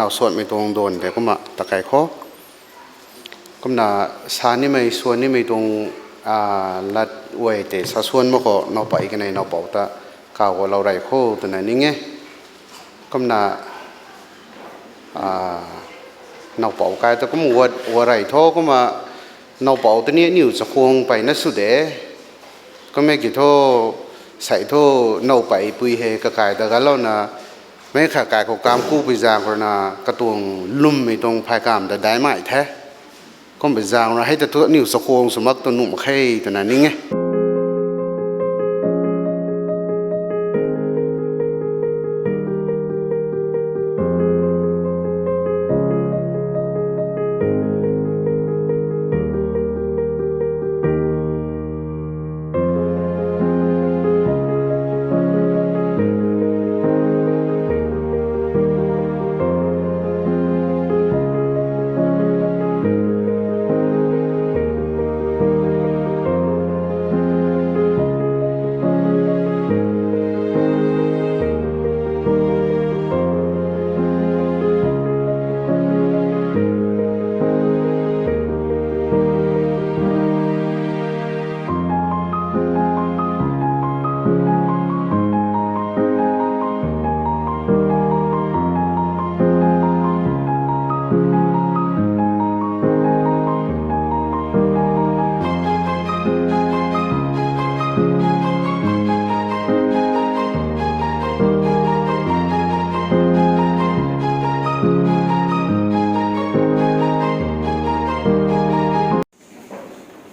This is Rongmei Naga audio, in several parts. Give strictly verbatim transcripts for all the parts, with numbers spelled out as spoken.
Now suanmei tuang duan tei kumna ta kai khou. Kumna sa nimei, suan nimei tuang, a, lat guay tei sa suan mak khou, nowpei kanei nowpou ta kaw gualou rey khou twna ning e. Kumna, a, nowpou kai ta kum guat, guat rey tho kumna nowpou ta ni aniw chakhwang peyna sw de. Kummei ki thu, sei thu nowpei pui hei kakai ta galouna, mei kha kai khou kam ku pui zaeng khou rui na katuang lwmmei tuang phay kam ta daimei the. Kum pui zaeng rui na hei ta thu aniw chakhwang sw mak tu nuh mak khe twna ning e.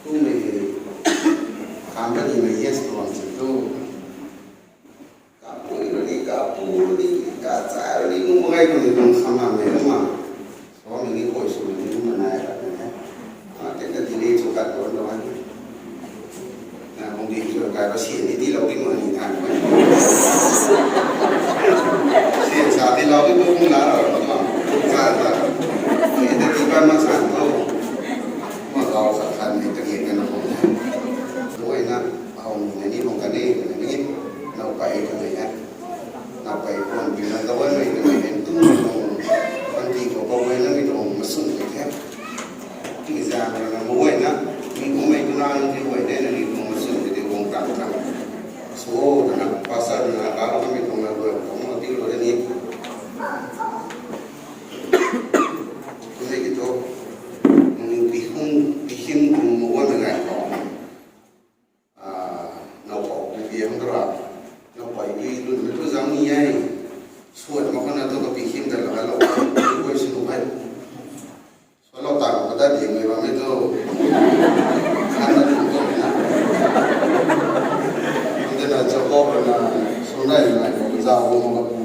Kummei, kam kanimei yes tuang si tu. Kapui rui ni, kapu rui ni, kacha rui ni, nunc mak ge twmei tuang khamnamei kumna. Samei ni koi swmei ni kumna nai lat na e. A, ken ta delay sw kat tuang tuang e. Na, kung di sw kai ba sian ni dilou di mak ni than. Sian sa dilou di mak kumna ra, kumna. Sa ta. Sian ta di ba mak san tu. Mak gau sa san ni ta ni kan na kum. Luai na. How ni na ni bang kan e, na ni, nowpei twmei hei. Nowpei puan pi na kawanmei twmei hei, tu na tuang, panty khou kawanmei tuang maswn tei the. Ti zaeng rui na mei guayna, mi kummei tu na ni guay de na ni tuang maswn tei tei guang tang tang. So, twna, pastor na, kalou kamei tuang na guay, tuang na ti lo de ni. Twmei ki thu, ni pi hum, pi him tuang mei guayna gay khou. Ah, nowpou pi pi hang kara. Nowpei pi lun mei tu zang ni e. Suat mak khou na tu ka pi him ta la lou. Koi si nu hai. Suat lou ta ka da di mei bam mei tu. Khan na tu tu na. Ante na Jacob na sunai na ko zau ko ma ka pu.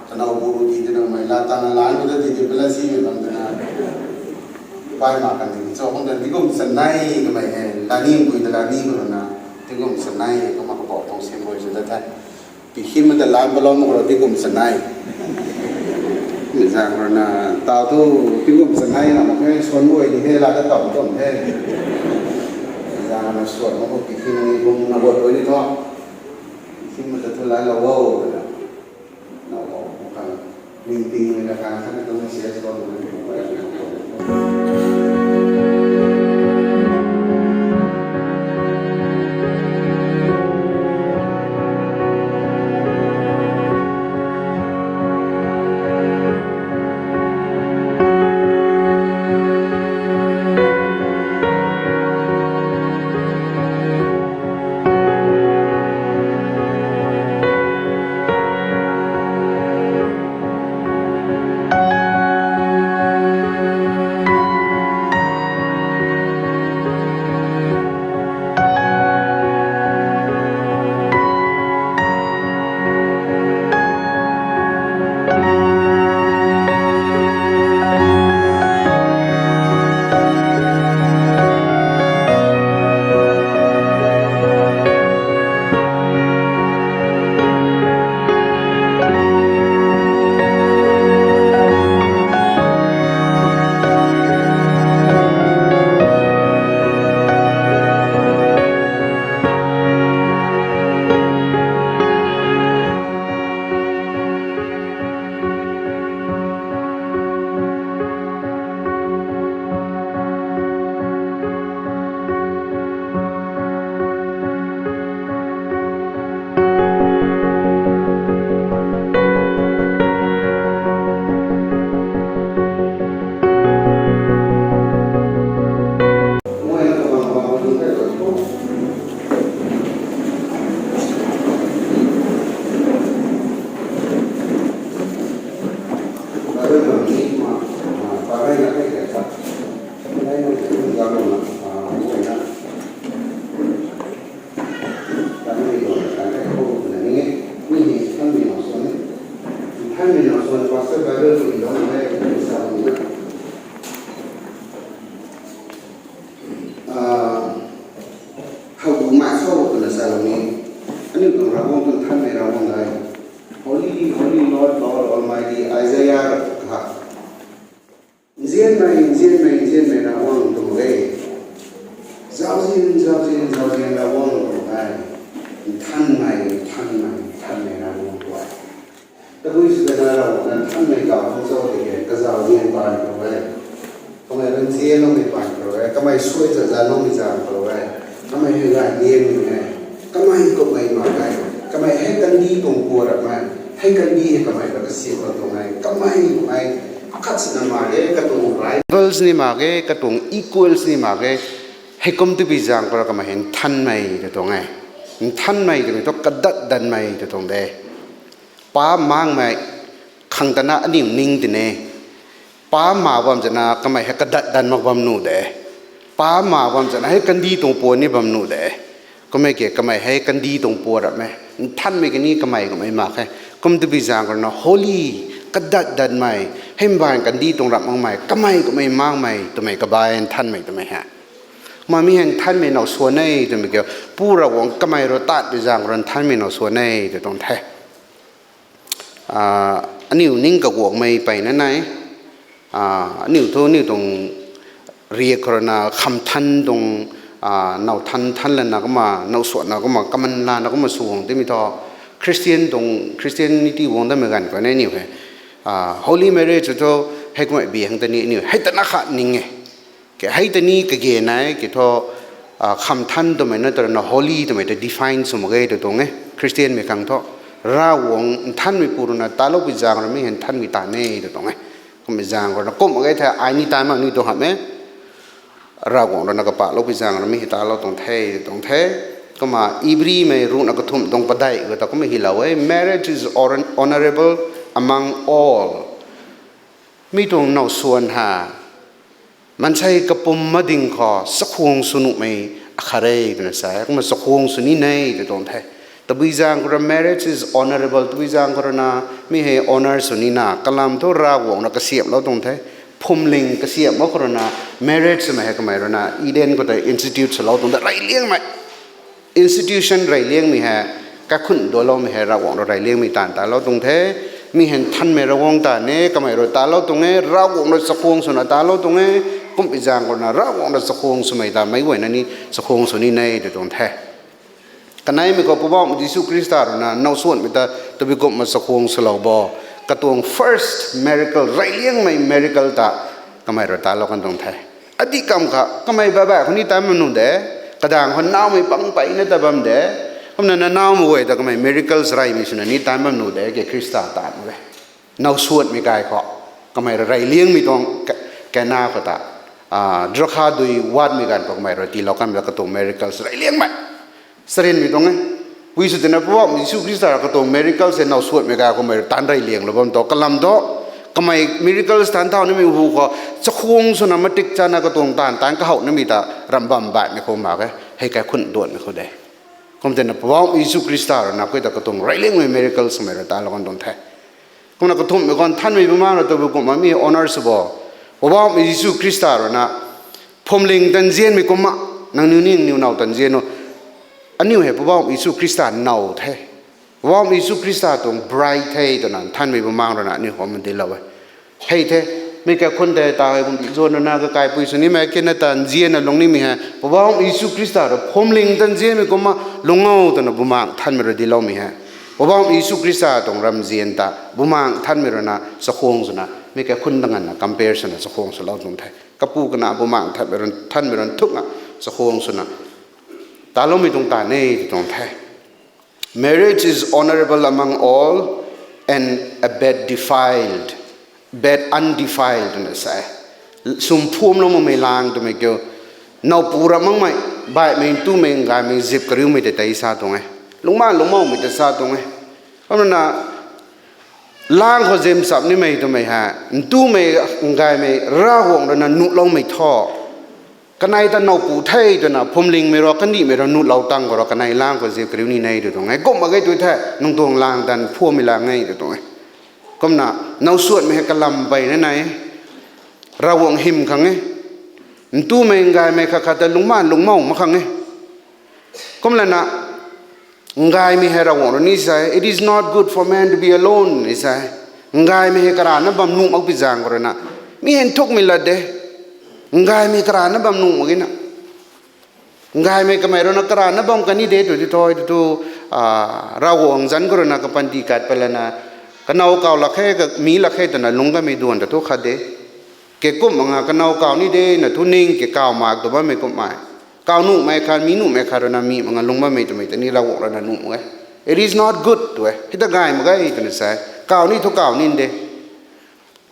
Kanow bu ti twna mei la tang la ni ta ti ti pela si mei bam twna. Pai ma kan ni cho khang ta di kum sanai kamei hei, la ni bui ta la ni ko na, di kum sanai, kumna kapou tuang sim bui sw ta the. Pi him ta lan balou mak khou di kum sanai. Mi zaeng rui na, tau tu, di kum sanai na mak khe, suan guay ni the, la ta tam tam the. Mi zaeng rui na suan mak khou pi him ni bum na guat guay ni tho. Pi him ta thu lai lou o, na. Nowpou pu khang, ning ting mei na khang, khang tu mei sian sw bam mei pu khang. Thanmei nau suan pastor Bible khou lou na e, sa ni na. Ah, how do my soul to na sa ni? Aniu tuang Ravguangc tuang thanmei Ravguangc de. Holy, holy Lord God Almighty, Isaiah ha. Nzianmei, nzianmei, nzianmei Ravguangc tuang e. Zauzian, zauzian, zauzian Ravguangc tuang e. Nthanmei, nthanmei, nthanmei Ravguangc tuang e. Tabui sw tana Ravguangc na nthanmei kau khang cho tiki, kazauzian paan khou e. Kamei rui nzianloumei paan khou e. Kamei suai zat zat loumei zaeng khou e. Kamei hei gay liangmei e. Kamei kummei mak e. Kamei hei kandih tuang pua rap e. Hei kandih hei kamei rui kasiamhlou tuang e. Kamei, kamei akhat sina mak e, katuang rivals ni mak e, katuang equals ni mak e. Heikum tabui zaeng khou rui kamei hei nthanmei ta tuang e. Nthanmei twmei thu kadat danmei ta tuang de. Pa makmei khang tana aniu ning tine. Pa mak bam zana kamei hei kadat dan mak bam nuh de. Pa mak bam zana hei kandih tuang pua ni bam nuh de. Kummei ke kamei hei kandih tuang pua rap e. Nthanmei kani kamei kummei mak e. Kum tabui zaeng khou rui na holy, kadat danmei, hei mbaanv kandih tuang rap makmei, kamei kummei makmei twmei kabai nthanmei twmei hei. Kumna mi hei nthanmei nau suan e twmei kiu, Pu Ravguangc kamei rui tat pui zaeng khou rui nthanmei nau suan e tw tuang the. Ah, aniu ning kaguangmei peyna nai. Ah, aniu thu aniu tuang riak khou rui na kham than tuang, ah, nau than than lana kumna, nau suanna kumna, kaman lana kumna sw guang timei thu. Christian tuang, Christianity guang damei ganv khou ni aniu hei, ah, holy marriage thu hei kummei bi hang ta ni aniu hei tana khat ning e. Ke hei ta ni kage nai ke thu, ah, kham than twmei na tw rui na holy twmei ta define sw mak ge tw tuang e. Christianmei khang thu, Ravguangc nthanmei pu rui na taloupui zaeng rui mi hei nthanmei ta ne tw tuang e. Kummei zaeng rui na kum mak ge the, ai ni tan mak ni tuang hamh e. Ravguangc rui na kapahloupui zaeng rui mi hei talou tuang the tw tuang the. Kumna Ibrimei ruhna kathumh tuang padeih khou ta kumna hylou e, Marriage is hon-, honorable among all. Mi tuang nau suan ha, maansei kapwm mading khou chakhwang sw nuhmei akhat e twna sa e. Kumna chakhwang sw ni ne tw tuang the. Tabui zaeng khou rui marriage is honorable, tabui zaeng khou rui na mi hei honour sw nina, kalam thu Ravguangc rui kasiamhlou tuang the. Phuamling kasiamh mak khou rui na, marriage twmei hei kamei rui na Eden khou tei institute swlou tuang the, reyliangmei institution reyliangmei hei, kaikhunc duanloumei hei Ravguangc rui reyliangmei taanv talou tuang the. Mi hei nthanmei Ravguangc taanv e, kamei rui talou tuang e, Ravguangc rui chakhwang swna talou tuang e. Kumpui zaeng khou rui na Ravguangc rui chakhwang swmei ta meic guayna ni chakhwang sw ni ne tw tuang the. Kaneimei khou Poubauhmei Jisu Khrista rui na nau suanmei ta tabui kumna chakhwang swlou bo. Katuang first miracle, reyliangmei miracle ta kamei rui talou kan tuang the. Adih kam kha kamei baih baih khou ni tan bam nuh de. Kadaeng khou naumei pang peyna ta bam de. Kumna nanaumei guay ta kamei miracles reymei swna ni tan bam nuh de ke Khrista taanv e. Nau suanmei kai khou kamei rui reyliangmei tuang ka-, Kana khou ta, ah, drakha dui watmei ganv khou kamei rui tiilou kanmei ta katuang miracles reyliangmei. Charynmei tuang e. Pui sw tina Poubauhmei Jisu Khrista rui katuang miracles hei nau suanmei kai khou kamei rui taanv reylianglou bam tu kalam thu, kamei miracles taanv thau nimei hu khou chakhwang swna matik chana katuang taanv taanv kahow nimei ta ram bam baihmei khou mak e. Hei kaikhunc duanmei khou de. Kum tina Poubauhmei Jisu Khrista rui na khou ta katuang reyliangmei miracles kamei rui talou kan tuang the. Kumna kathumhmei khou nthanmei Bumaengc rui tabui kumna mi honour sw bo. Poubauhmei Jisu Khrista rui na phuamling ta nzianmei kumna, nangniw ni nangniw nau ta nzian o. Aniu hei Poubauhmei Jisu Khrista nau the. Poubauhmei Jisu Khrista tuang bride the twna nthanmei Bumaengc rui na aniu khou ma dinclou e. Hei the, mi kaikhunc tei ta hei kum di zuan rui na kakaipui sw nimei kina ta nzianna lung nimei hei Poubauhmei Jisu Khrista rui phuamling ta nzianmei kumna lung o twna Bumaengc Nthanmei rui dincloumei hei, Poubauhmei Jisu Khrista tuang ramzian ta Bumaengc Nthanmei rui na chakhwang swna mi kaikhunc ta nganvna compare swna chakhwang swlou tuang the. Kapu kana Bumaengc Nthanmei rui, Nthanmei rui nthukna chakhwang swna taloumei tuang ta ne tw tuang the. Marriage is honorable among all and abet defiled, abet undefiled twna sa e. Sum phuamlou makmei lang twmei kiu, nowpu ra makmei, baihmei, ntumei, ngaymei, zip kariumei tei tei sa tuang e. Lungcmaanv lungcmoumei tei sa tuang e. Kumna lang khou zip chap nimei twmei hei ntumei, ngaymei, Ravguangc rui na nuhloumei thu, kanei ta nowpu the twna phuamlingmei rui, kandihmei rui nuhlou tang khou rui kanei lang khou zip kariu ni ne tw tuang e. Kumna ge tu the, nang tuang lang tan phuammei lang e tw tuang e. Kumna, nowsuanmei hei kalam peyna nai e. Ravguangc hym khang e. Ntumei ngaymei khat khat ta lungcmaanv lungcmou mak khang e. Kumlana, ngaymei hei Ravguangc rui ni sa e, it is not good for man to be alone, ni sa e. Ngaymei hei karana bam nuh mak pi zaeng khou rui na, mi hei nthukmei lat de. Ngaymei karana bam nuh mak e na. Ngaymei kamei rui na karana bam kan ni de tw di thu, tw thu, Ravguangc zanc khou rui na kapanty kat pat lana, kanow kaw lak khe, mi lak khe twna lungc kamei duan ta thu khat de. Ke kum anga kanow kaw ni de na thu ning ke kaw mak tu bammei kummei. Kaw nuhmei khat, mi nuhmei khat rui na mi anga lung bammei twmei ta ni Ravguangc rui na nuh mak e. It is not good tw e. Hei ta gay mak ge twna sa e. Kaw ni thu kaw ni de.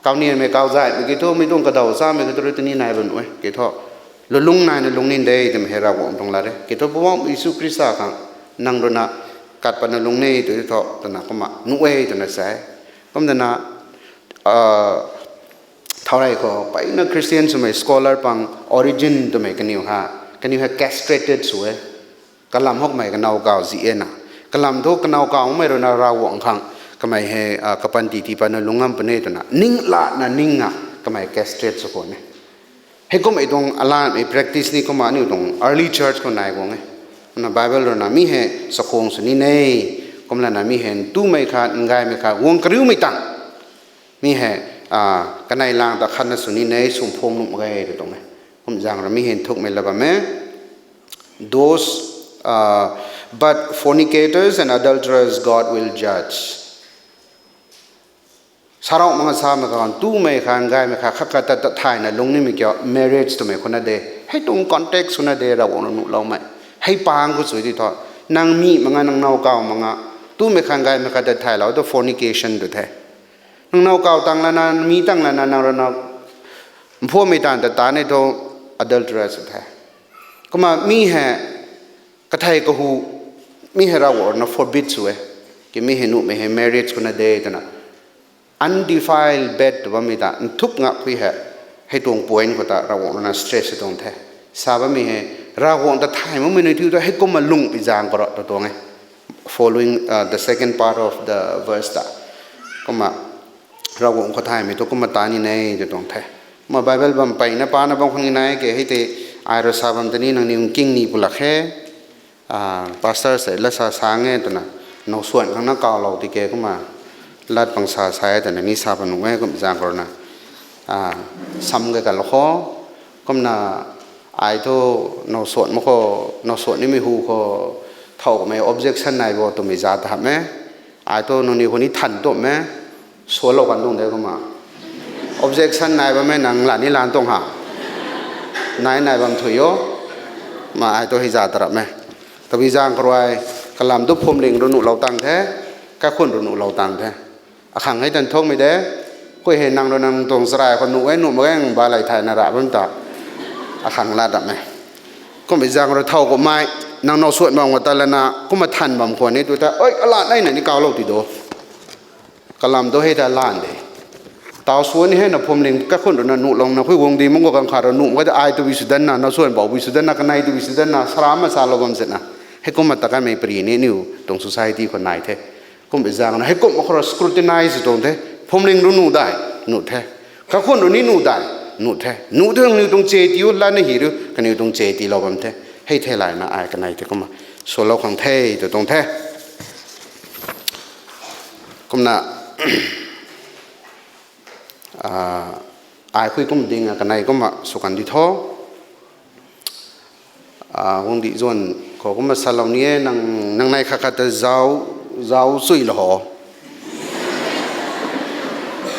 Kaw nimei kaw zaymei ki thu, mi tuang kadaw chamei ki thu rui ta ni nai bam nuh e. Ki thu, lulung naina lung ni de twmei hei Ravguangc tuang lat e. Ki thu, Poubauhmei Jisu Khrista khang nang rui na kat patna lung ni tw di thu, twna kumna nuh e twna sa e. Kumna, thaurey khou peyna Christian swmei scholar pang Origen twmei kaniw ha, kaniw hei castrated sw e. Kalam hokmei kanow kaw zi e na. Kalam thu kanow kawmei rui na Ravguangc khang kamei hei kapanty tii patna lung ngam puni twna ning lana ning a kamei castrate sw khwan e. Heikumhmei tuang alanmei practice ni kumna aniu tuang early church khou nai guang e. Kumna Bible rui na mi hei chakhwang sw ni ne. Kumlana mi hei ntumei khat, ngaymei khat, guang kariumei tang mi hei kanei lang ta khatna sw ni ne, sw phung nuh mak ge tw tuang e. Kum zaeng rui mi hei nthukmei la bam e. Those, but fornicators and adulterers God will judge. Sarauh mak nga samei kha, ntumei khat, ngaymei khat, khat khat ta, ta thayna lung nimei kiu, marriage twmei khou na de. Hei tuang context khou na de, Ravguangc rui nuhloumei. Hei pang khou sw di thu, nang mi mak nga, nang now kaw mak nga, ntumei khat, ngaymei khat ta thaylou tu fornication tw the. Nang now kaw tang lana, mi tang lana, nang rui na mphuammei taanv ta ta ni thu adulterous tw the. Kumna mi hei kathei kahu, mi hei Ravguangc rui na forbid sw e. Ki mi hei nuhmei hei marriage khou na de twna, undefiled bed tw bammei ta nthuk nga khui hei, hei tuang point khou ta Ravguangc rui na stress sw tuang the. Sa bammei hei, Ravguangc ta thay makmei nunc thiu ta heikumna lungh pi zaeng khou rui tw tuang e. Following the second part of the verse ta, kumna Ravguangc khou thaymei thu kumna ta ni ne tw tuang the. Kumna Bible bam peyna pana bam khang ni nai ke, hei tei ai rui sa bam ta ni nangniw nking ni pu lak khe. Pastor sei la sa sa nge twna, nowsuan khang na kawlou ti ke kumna, lat pang sa sa e twna ni sa bam nuh e kum zaeng khou rui na, sam ge kalou kho. Kumna ai thu nowsuan mak khou, nowsuan nimei hu khou, thow kamei objection nai bo twmei za ta hamh e. Ai thu nangniw khou ni than tumh e. Sualou kan tuang de kumna. Objection nai bammei nang la ni lan tuang ha. Nai nai bam thui o. Ma ai thu hei za ta rap e. Tabui zaeng khou rui, kalam tu phuamling rui nuhlou tang the, kaikhunc rui nuhlou tang the. Akhang hei tan thukmei de, kui hei nang rui nang tuang charai khou nuh e, nuh mak ge, nang balay thayna ra bam ta. Akhang lat rap e. Kummei zaeng rui thow kummei, nang nowsuan bam khou ta lana, kumna than bam khwan ni tu ta, oi, alat nei na ni kawlou ti do. Kalam tu hei ta lan de. Taw suan ni hei na phuamling kaikhunc rui na nuhlou na khui guang di mak khou kang khat rui nuh mak ge ta ai tu bi sw danna, nowsuan bau bi sw danna, kanei tu bi sw danna, sara ma salou bam zet na. Heikumna ta kaimei pari ni aniw tuang society khou nai the. Kummei zaeng na heikumna khou rui scrutinize tuang the. Phuamling rui nuh dai, nuh the. Kaikhunc rui ni nuh dai, nuh the. Nuh the, nangniw tuang che tiu, lat na hi riu, kaniw tuang che tiilou bam the. Hei theilayna ai kanei the kumna sualou khang the tw tuang the. Kumna ai khui kum ding a kanei kumna sw kan di tho. Guangcdic zuan khou kumna salou ni e, nang, nang nei khat khat ta zauc, zauc chuilou ho.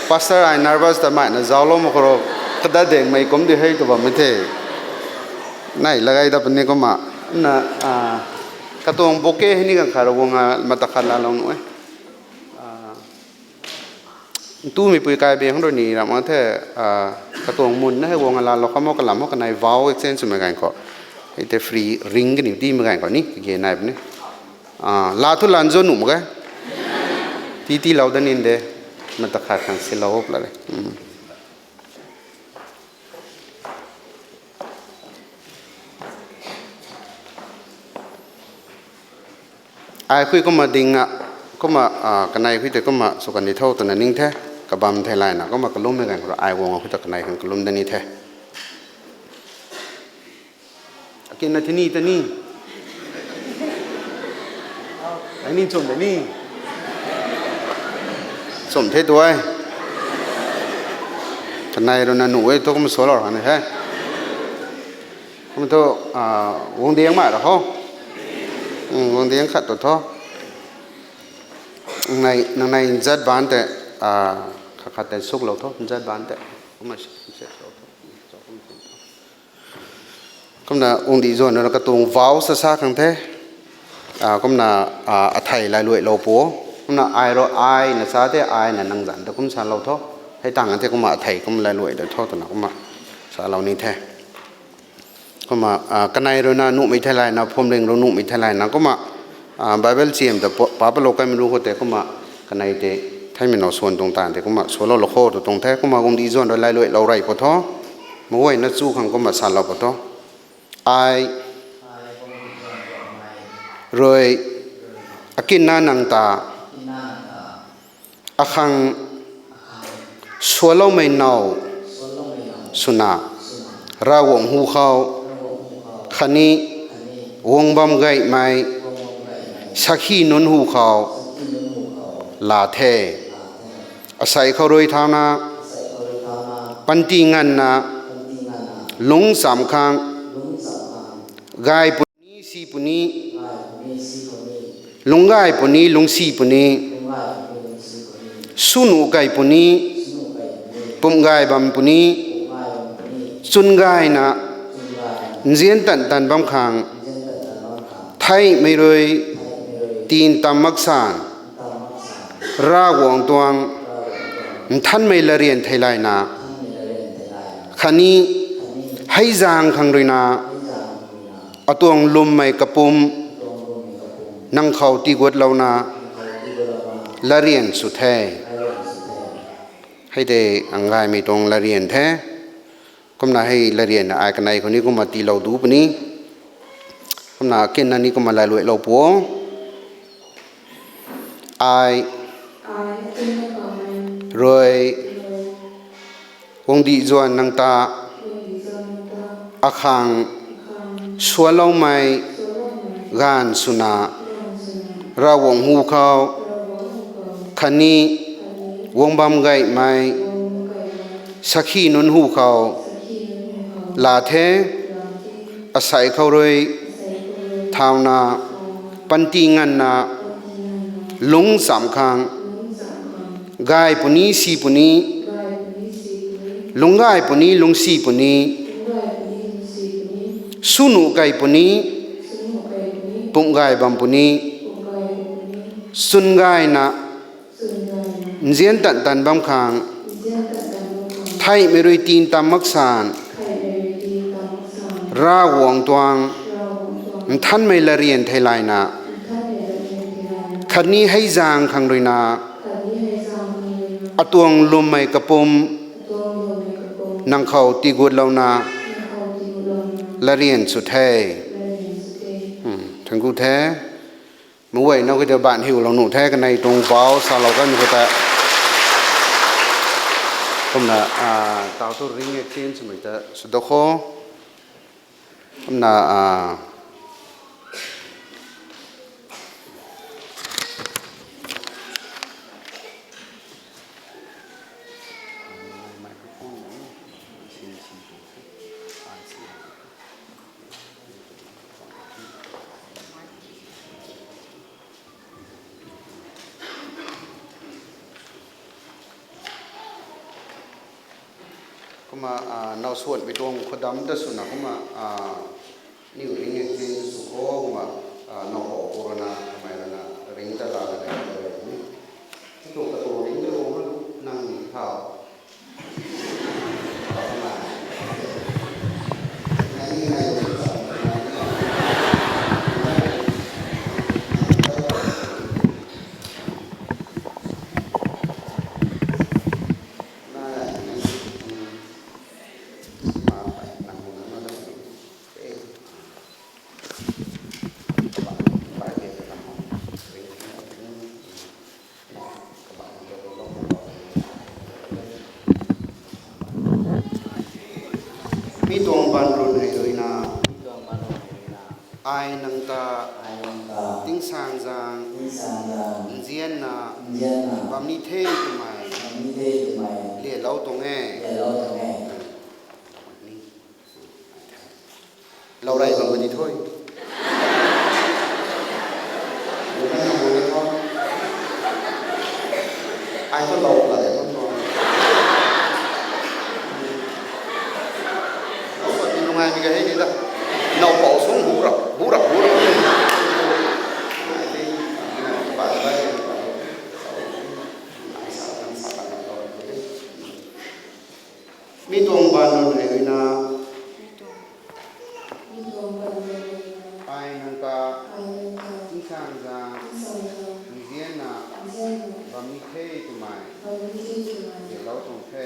Pastor ai nervous ta meina zauclou mak khou rui, kada dengmei kum di hei tw bammei the. Nei lagai da puni kumna, na, katuang bouquet hei ni kang khat rui guang a mata khat laalou nuh e. Ntumei pui kai beng rui ni ram a the, katuang mun na hei guang a laalou kha mo kalam ho kanei vow exchange swmei ganv khou. Hei tei free ring kaniw tiimei ganv khou ni, kage nai puni. Laa thu lan zo nuh mak ge. Ti tiilou da nin de. Mata khat khang silou la le. Ai khui kumna ding a, Kumna, ah, kanei hui tei kumna sw kan di tho twna ning the, kabam thei layna, kumna kalummei ganv khou rui ai guang hui ta kanei khang kalum da ni the. Akinna thini ta ni. Ai ni chum de ni. Chum the tu ai. Kanei rui na nuh e tu kumna sw lou ra ni the. Kumna tu, ah, guang diang mai ra ho. Hmm, guang diang khat tu tho. Nang nei, nang nei nzat ban tei, ah, khat khat tei suk lou tho, nzat ban tei. Kumna s-, s-, lou tho. Kumna ung di zuan rui na katuang vow sa sa khang the. Ah, kumna, ah, athei lailuai lou pu. Kumna ai rui ai na sa the, ai na nang zanc ta kum sa lou tho. Hei tang the kumna athei kum lailuai da tho twna kumna sa lou ni the. Kumna, ah, kanei rui na nuhmei thei layna, phwamling rui nuhmei thei layna, kumna, ah, Bible cham ta pa, pa palou kaimei ru khou tei, kumna kanei tei, theimei now swan tuang taanv tei, kumna swlou lou kho tu tuang the, kumna ung di zuan rui lailuai lou rey pu tho, maguayna chu khang kumna salou pu tho. Ai rui, akinna nang ta, akhang swloumei now swna, Ravguangc hu khou, khatni guang bam gaymei sakhi nunc hu khou la the. Asei khou rui thauna, panty nganvna, lungc chamv khang, gay puni, si puni, lungc gay puni, lungc si puni, swnuh key puni, pumh gay bam puni, chwn gayna, nzian tan tan bam khang, theihmei rui, tin tam mak san, Ravguangc tuang nthanmei latryan thei layna, khatni hei zaeng khang rui na, atuang lwmmei kapwm nang khou tiguatlouna, latryan sw the. Hei tei anggaymei tuang latryan the. Kumna hei latryan na ai kanei khou ni kumna tiilou duc puni. Kumna kinna ni kumna lailuailou pu o. Ai rui guangcdic zuan nang ta akhang sualoumei gaanv swna Ravguangc hu khou khatni guang bam gaymei sakhi nunc hu khou la the. Asei khou rui thauna, panty nganvna, lungc chamv khang, gay puni si puni, lungc gay puni lungc si puni, swnuh key puni, pumh gay bam puni, chwn gayna, nzian tan tan bam khang, theihmei rui tin tam mak san, Ravguangc tuang nthanmei latryan thei layna, khatni hei zaeng khang rui na, atuang lwmmei kapwm nang khou tiguatlouna, latryan sw the. Thank you the. Meic guayna khou tei baanv hiulou nuh the, kanei tuang vow salou kanmei khou tei. Kumna, ah, tau thu ring exchange swmei ta sw da kho. Kumna, ah, Kumna, ah, now suanmei tuang khou dam ta swna kumna, ah, niw ring e tin sw kho kumna, ah, now khou rui na, kamei rui na, ring ta la la na, ni. Tuang katuang ring ta lou na, nang ni thau. Ai nang ta, ai nang ta, tingsaengzaeng, tingsaengzaeng, nzianna, nzianna, bam ni the twmei, bam ni the twmei, lialou tuang e, lialou tuang e. Lou rey bam ni thu. Ai thu lou la de thu. Nungai mi ka hei ni da. Now pau sung bu rap, bu rap, bu rap. Mi tuang baan nunc hei ruina. Ai nang ta, tingsaengzaeng, nzianna, bam ni the twmei, lialou tuang the.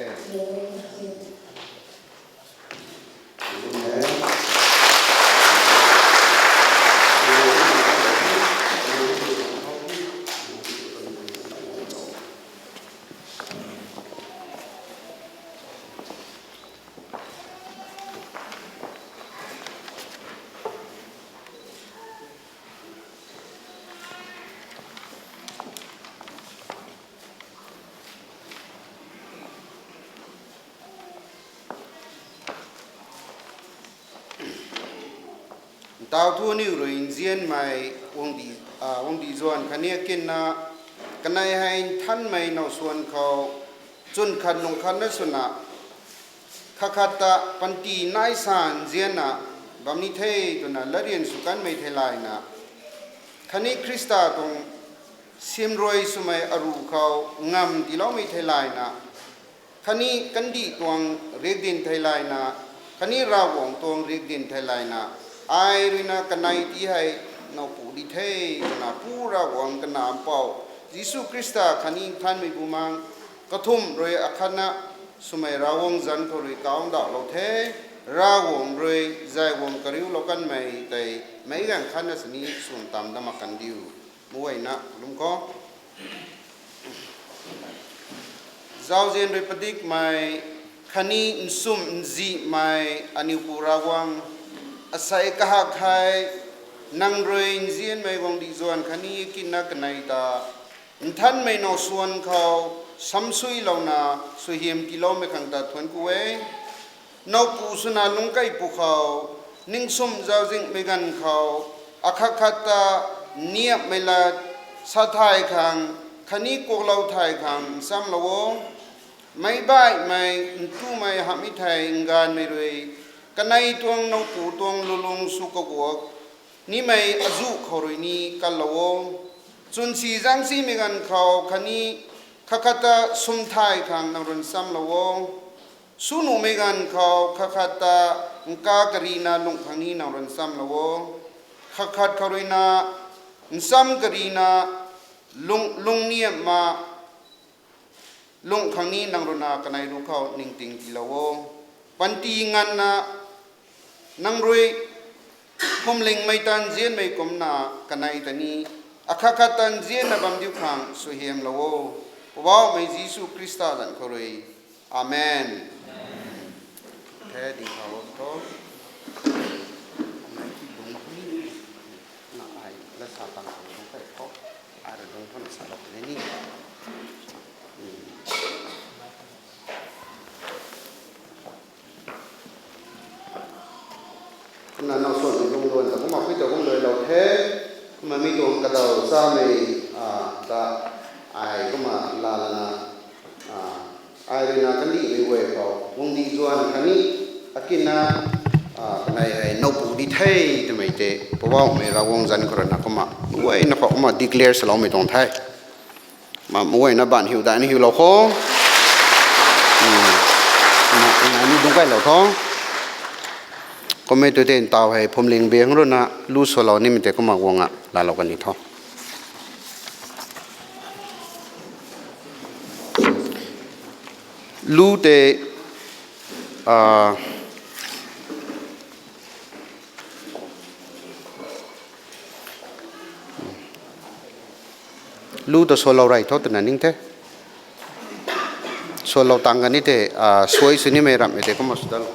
Ntaw thu aniw rui nzianmei guangcdic, a, guangcdic zuan khatni akinna, kanei hei nthanmei now suan khou, chwn khat lung khatna swna, khat khat ta panty nai sa nzianna bam ni the twna latryan sw kanmei theilayna, khatni Khrista tuang siamruai swmei aruh khou ngamv tiiloumei theilayna, khatni kandih tuang riakdanv theilayna, khatni Ravguangc tuang riakdanv theilayna, ai ruina kanei ti hei nowpu di the twna Pu Ravguangc, Kanac Mpouh Jisu Khrista khatni Nthanmei Bumaengh kathumh rui akhatna swmei Ravguangc zanc khou rui kawdauhlou the. Ravguangc rui zay guang kariulou kanmei tei meic ganv khatna sini swn tam dat mak kan diu. Muayna lum khou zauzian rui padikmei khatni nsumh nzihmei aniw Pu Ravguangc, asei kahak hei nang rui nzianmei guangcdic zuan khatni akinna kanei ta nthanmei now suan khou samsuilouna suaihiam tiiloumei khang ta thuanc ku e. Nowpu swna lungc kei pwkhou, ningsumh zauczihmei ganv khou, akhat khat ta niapmei lat sa thay khang khatni kuaklou thay khang nchamlou o. Meic baihmei ntumei hamhmei thei nggaanvmei rui kanei tuang nowpu tuang lulung sw kaguak nimei azuh khou rui ni kanlou o. Chwnsi zaengsimei ganv khou khatni khat khat ta sum thay khang nang rui nchamlou o. Sw nuhmei ganv khou khat khat ta nkav karina lungh khang ni nang rui nchamlou o. Khat khat khou ruina ncham karina lung, lungcniamna lungh khang ni nang ruina kanei ruc khou ningting tiilou o. Panty nganvna nang rui phuamlingmei ta nzianmei kumcna kanei ta ni akhat khat ta nzianna bam diu khang suaihiamlou o. Poubauhmei Jisu Khrista zanc khou rui. Amen. The ding khou tho. Nai ki bung hi. Na ai la sa tang khou bung kai tho. Ai ra bung tho na salou puni ni. Kumna now suan ni lungduan ta kumna khui ta kumna lou the. Kumna mi tuang kadaw chamei, a, ta ai kumna lalana, a, ai ruina kandihmei guay khou guangcdic zuan khatni akinna, a, kanei hei nowpu di the twmei tei Poubauhmei Ravguangc zanc khou ruina kumna guayna khou kumna declare saloumei tuang the. Ma, muayna baanv hiu daihna hiulou kho. Hmm. Ma, nai ni dungc kailou tho. Kummei tu tei ntaw hei phuamling bang ruina lu swlou nimei tei kumna guangna laalou kan ni tho. Lu tei, a, lu ta swlou rey tho twna ning the. Swlou tang kan ni tei, a, suai sw nimei ramhmei tei kumna sw dat lou.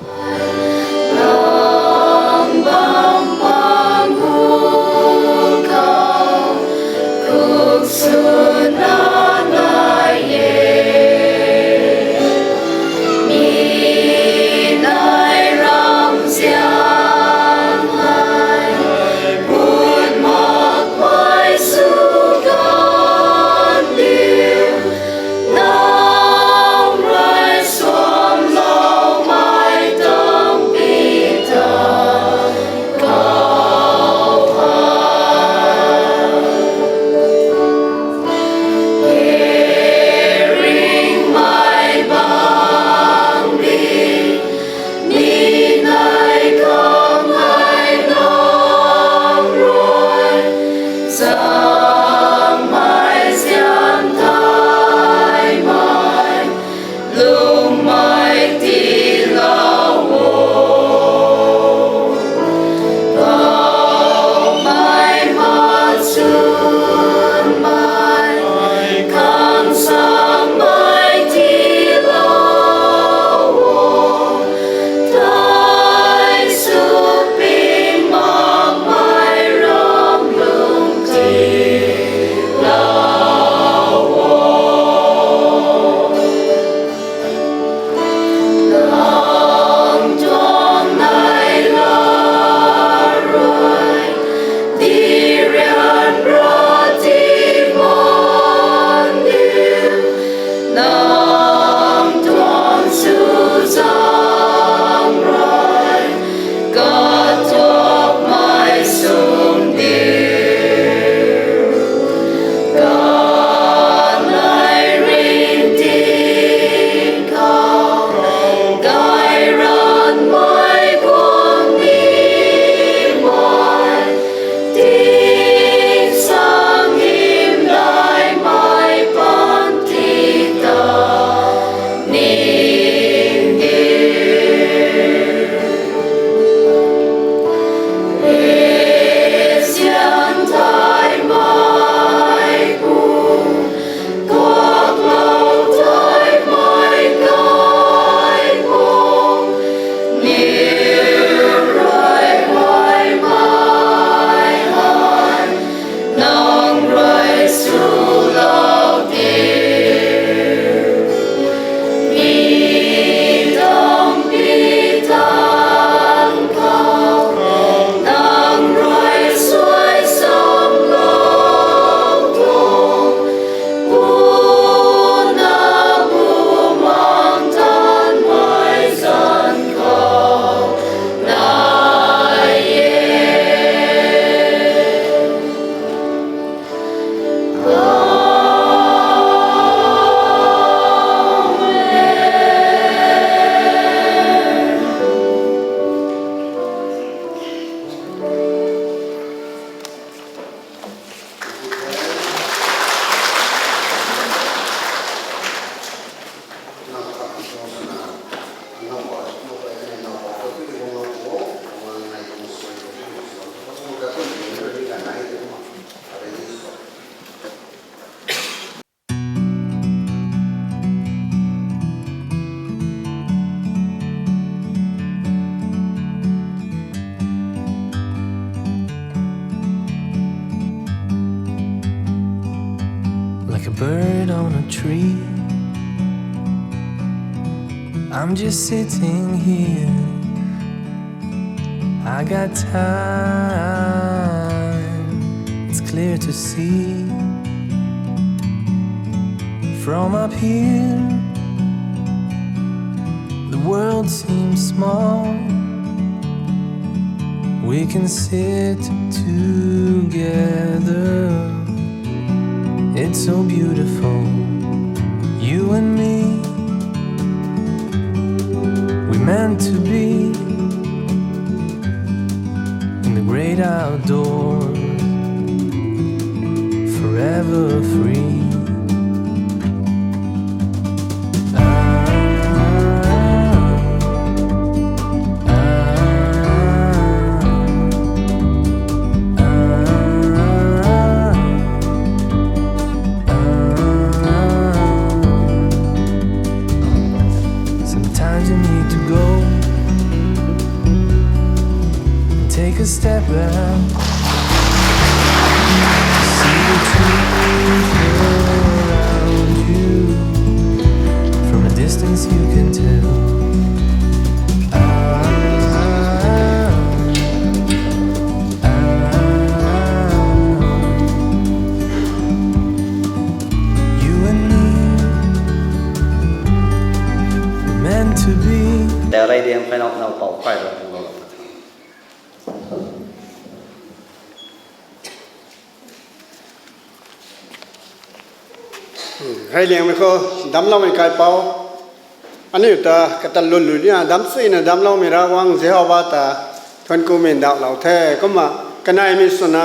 Bird on a tree. I'm just sitting here. I got time. It's clear to see. From up here, the world seems small. We can sit together. It's so beautiful, you and me. We meant to be in the great outdoors, forever free. Sometimes you need to go and take a step back. See the truth around you. From a distance you can tell. Ah, ah, ah. You and me were meant to be. Tau rei diang phaynau nau pau kai ra tuang lo. Rey liangmei khou damcloumei kaipouc, aniu ta kata lun lu nia damc suina damcloumei Ravguangc Jihova ta thuanc kumei ndauhlou the. Kumna kaneimei swna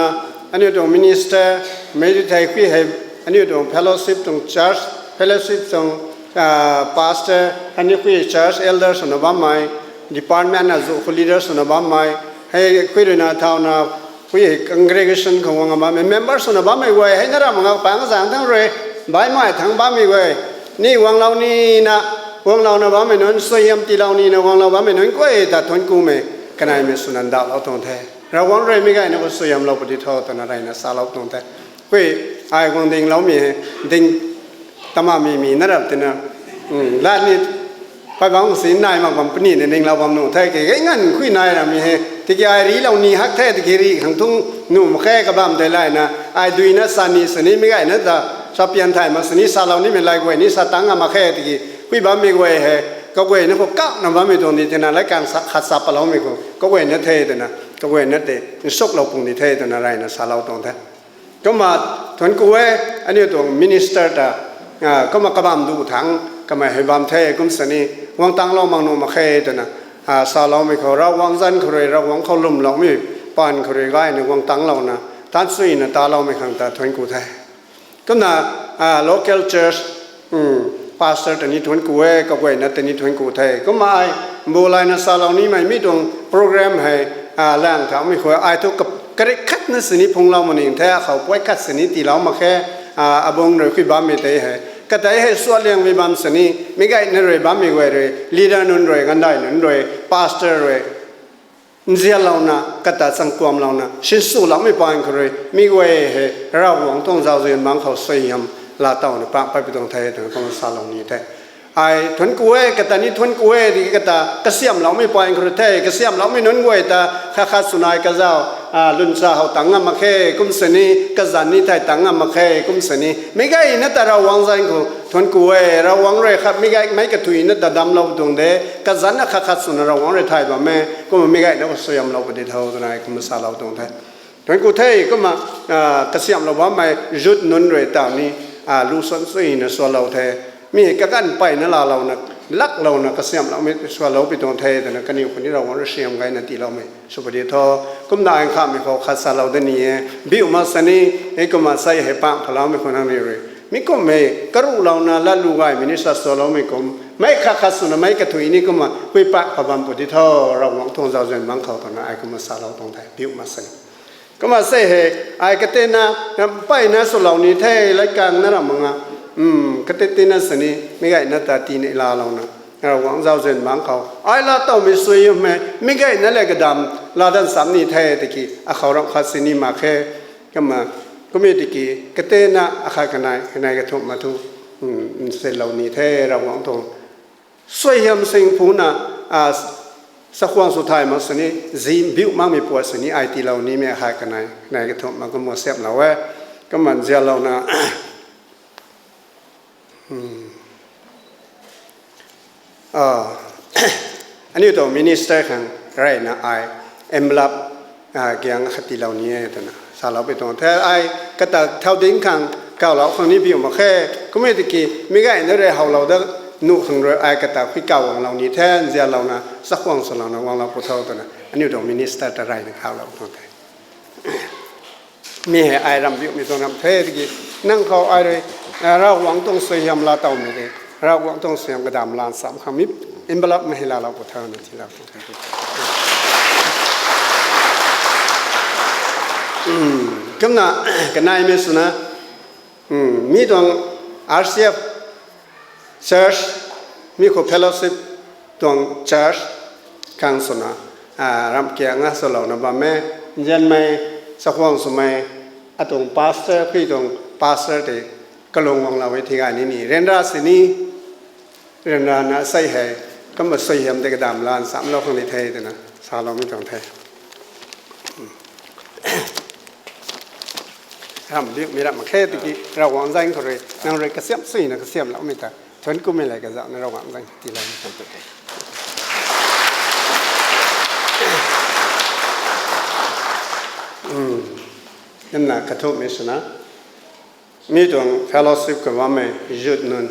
aniu tuang minister, mei tu thei khui hei, aniu tuang fellowship tuang church, fellowship tuang pastor, aniu khui church elder swna bammei, department na zu khou leader swna bammei, hei khui ruina thauna, khui hei congregation khou guang bammei member swna bammei guay hei na ram nga pang zang thangc rui, baihmei thangc bammei guay ni guanglou nina, guanglouna bammei nunc suaihiam tiilou nina guanglou bammei nunc guay ta thuanc kumei kaneimei swna ndauhlou tuang the. Ravguangc rui mi gayna khou suaihiamlou pudi tho twna reyna salou tuang the. Khui, ai guang dingloumei hei, ding tamamei mi na rap tina, lat ni phay bang si nai mak bam puni ni ninglou bam nuh the, ke gay nganv khui nai ramei hei. Tiki ai rilou ni hak the, tiki ri khang thung nuh mak khe kabam tei layna, ai duina sa ni sini mi gayna ta, sa pian thay mak sini salou nimei lai guay ni sa tang a mak khe, tiki khui bammei guay hei, kaguayna khou kakna bammei tuang di tina, lai kang sa, khat sa paloumei khou, kaguayna the twna, kaguayna tei nsuklou pung di the twna reyna salou tuang the. Kumna thuanc ku e, aniu tuang minister ta, kumna kabam du thangc, kamei hei bam the, kum sini, guang tanglou mak nuh mak khe twna, saloumei khou, Ravguangc zanc khou rui, Ravguangc khou lwmloumei paan khou rui gayna guang tanglouna, tan suina taloumei khang ta thuanc ku the. Kumna, local church, pastor ta ni thuanc ku e, kaguayna ta ni thuanc ku the. Kumna ai, mbu layna salou nimei mi tuang program hei, lang thaumei khou, ai thu ka-, karik khatna sini phunglou maning the, akhou puai khat sini tiilou mak khe, abung rui khui bammei tei hei. Katei hei sualiangmei bam sini, mi gayna rui bammei guay rui, leader nunc rui, gandai nunc rui, pastor rui, nzianlouna, kata changkuamlouna, sinswloumei paan khou rui, mi guay hei, Ravguangc tuang zauzian bangc khou suaihiam, laa towna pak patpui tuang the, twna kumna salou ni the. Ai, thuanc ku e, kata ni thuanc ku e, tiki kata, kasiamhloumei paan khou rui the, kasiamhloumei nunc guay ta, khat khat swna ai kazau, lwncha how tang ngam mak khe, kum sini, kazanc ni thei tang ngam mak khe, kum sini, mi gayna ta Ravguangc zanc khou, thuanc ku e, Ravguangc rui khat mi gaymei kathuina ta damclou tuang de, kazanc na khat khat swna Ravguangc rui thay bam e, kumna mi gayna khou suaihiamlou pudi tho twna ai kumna salou tuang the. Thuanc ku the, kumna, kasiamhlou bammei youth nunc rui taw ni, lu suan suina sualou the. Mi kaganv peyna laalouna, laklouna kasiamhloumei sualou pui tuang the, twna kaniw khou ni Ravguangc rui suaihiam gayna tiiloumei sw pudi tho. Kumna ai nkhamhmei khou khat salou da ni e, biu mak sini, hei kumna sei hei pak phaloumei khou nangniw rui, mi kumhmei karuhlouna latlu gaymei ni sa sualoumei kum, meic khat khat swna meic kathui ni kumna pui pak pha bam pudi tho, Ravguangc tuang zauzian bangc khou twna ai kumna salou tuang the, biu mak sini. Kumna sei hei, ai katina, mpeyna swlou ni the, laikang na ram mak nga, kati tina sini, mi gayna ta tina laalouna, Ravguangc zauzian bangc khou ai laa towmei suaihiammei, mi gayna le kadam, laa dan sam ni the, tiki, akhou ram khat sini mak khe, kumna, Kum e tiki, katena akhat kanei, kanei kathumh ma thu, nsilou ni the, Ravguangc tuang suaihiam sing phuna, a, chakhwang sw thay mak sini, zi biu makmei puat sini, ai tiilou nimei akhat kanei, kanei kathumh ma kumna siamhlou e. Kumna nzianlouna, aniu tuang minister khang reyna ai envelope, a, giang khat tiilou ni e twna salou pui tuang the. Ai kata thau ding khang kawlou khang ni biu mak khe. Kum e tiki, mi gayna rui howlou da nuh khang rui ai kata khui kaw guanglou ni the, nzianlouna chakhwang swlouna guanglou pw tho twna aniu tuang minister ta reyna kawlou tuang the. Mi hei ai ramh biumei tuang ramh the tiki, nang khou ai rui, a, Ravguangc tuang suaihiam laa towmei de, Ravguangc tuang suaihiam kadam lan sam khang mi envelope mei hei laalou pw tho na tiilou. Kumna, kaneimei swna, mi tuang R C F church, mi khou fellowship tuang church khang swna, a, ramh kiang a swlouna bam e, nzianmei, chakhwang swmei, atuang pastor, khui tuang pastor tei kalung guanglou e thei gay ni ni, ryanra sini, ryanrana sei hei, kumna suaihiam tei kadam lan samlou khang ni the twna saloumei tuang the. Ramh biumei ramh mak khe tiki, Ravguangc zaeng khou rui nang rui kasiam suina kasiamloumei ta thuanc kumei lev kazauhna Ravguangc zaeng tiiloumei tuang the. Kumna kathumhmei swna, mi tuang fellowship khou bammei youth nunc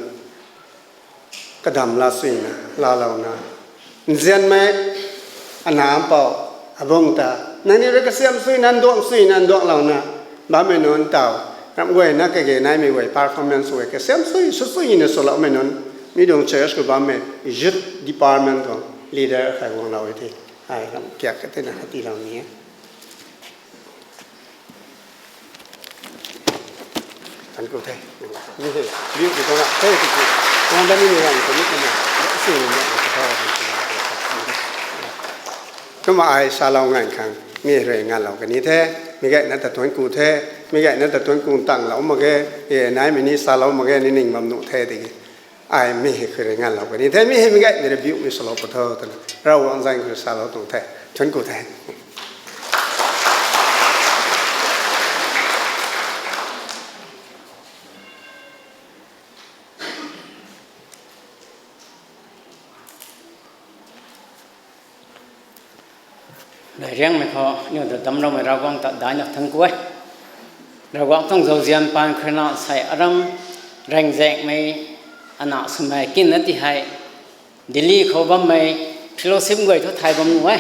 kadam la suina laalouna, nzianmei, anapou, abung ta, nangniw rui kasiam suina nduang suina nduanglouna bammei nunc taw, ramh guayna kage naimei guay performance guay kasiam sui sw suina swloumei nunc, mi tuang church khou bammei youth department tuang leader khou guanglou e the. Ai ramh kiak katina katiilou ni e. Tanku the. Ni hei, biu ti tuang ra the tiki, tuang dat ni ni rang tw ni kumna, si ni ni tw the. Kumna ai salou nganv khang mi rui nganvlou kani the, mi gayna ta thuanc ku the, mi gayna ta thuanc ku tanglou mak ge, e naimei ni salou mak ge ni ning bam nuh the tiki, ai mi hei khui rui nganvlou kani the, mi hei mi gay ni rui biumei swlou pw tho twna Ravguangc zaeng khou rui salou tuang the. Thuanc ku the. Daihriangmei khou aniu ta damcloumei Ravguangc ta daihna thuanc ku e. Ravguangc tuang zauzian paan khou rui na sei aram rengzekmei ana swmei kinna ti hei Delhi khou bammei fellowship guay thu thay bam nuh e.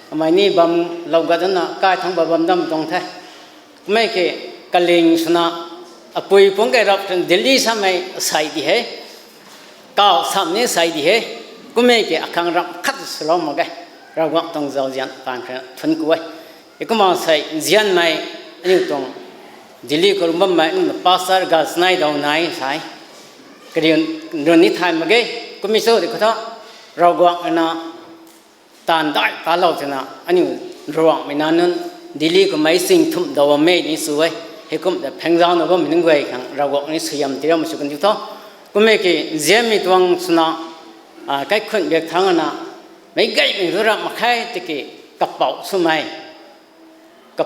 Kamei ni bamlou gat dana kai thangc ba bam dam tuang the. Kummei ki kaling swna apui pungc kei rap twna Delhi samei sei di he. Kaw sam ni sei di he. Kummei ki akhang ramh khat swlou mak ge. Ravguangc tuang zauzian paan khou rui na thuanc ku e. E kumna sei nzianmei aniu tuang Delhi khou rui bammei aniu pastor ga snai daw nai sei. Kariu run ni thay mak ge. Kummei cho di khou tho Ravguangc rui na taanv dai talou twna aniu Ravguangc mei na nunc Delhi khou meic sing thumh daw bammei ni sw e. Heikumna phengzauna bammei nunc guay khang Ravguangc ni suaihiam tiiloumei sw kan diu tho. Kummei ki nzianmei tuang swna, a, kaikhunc biak thangc ana, meic gaymei thu ramh mak khe tiki kapouc swmei, ka,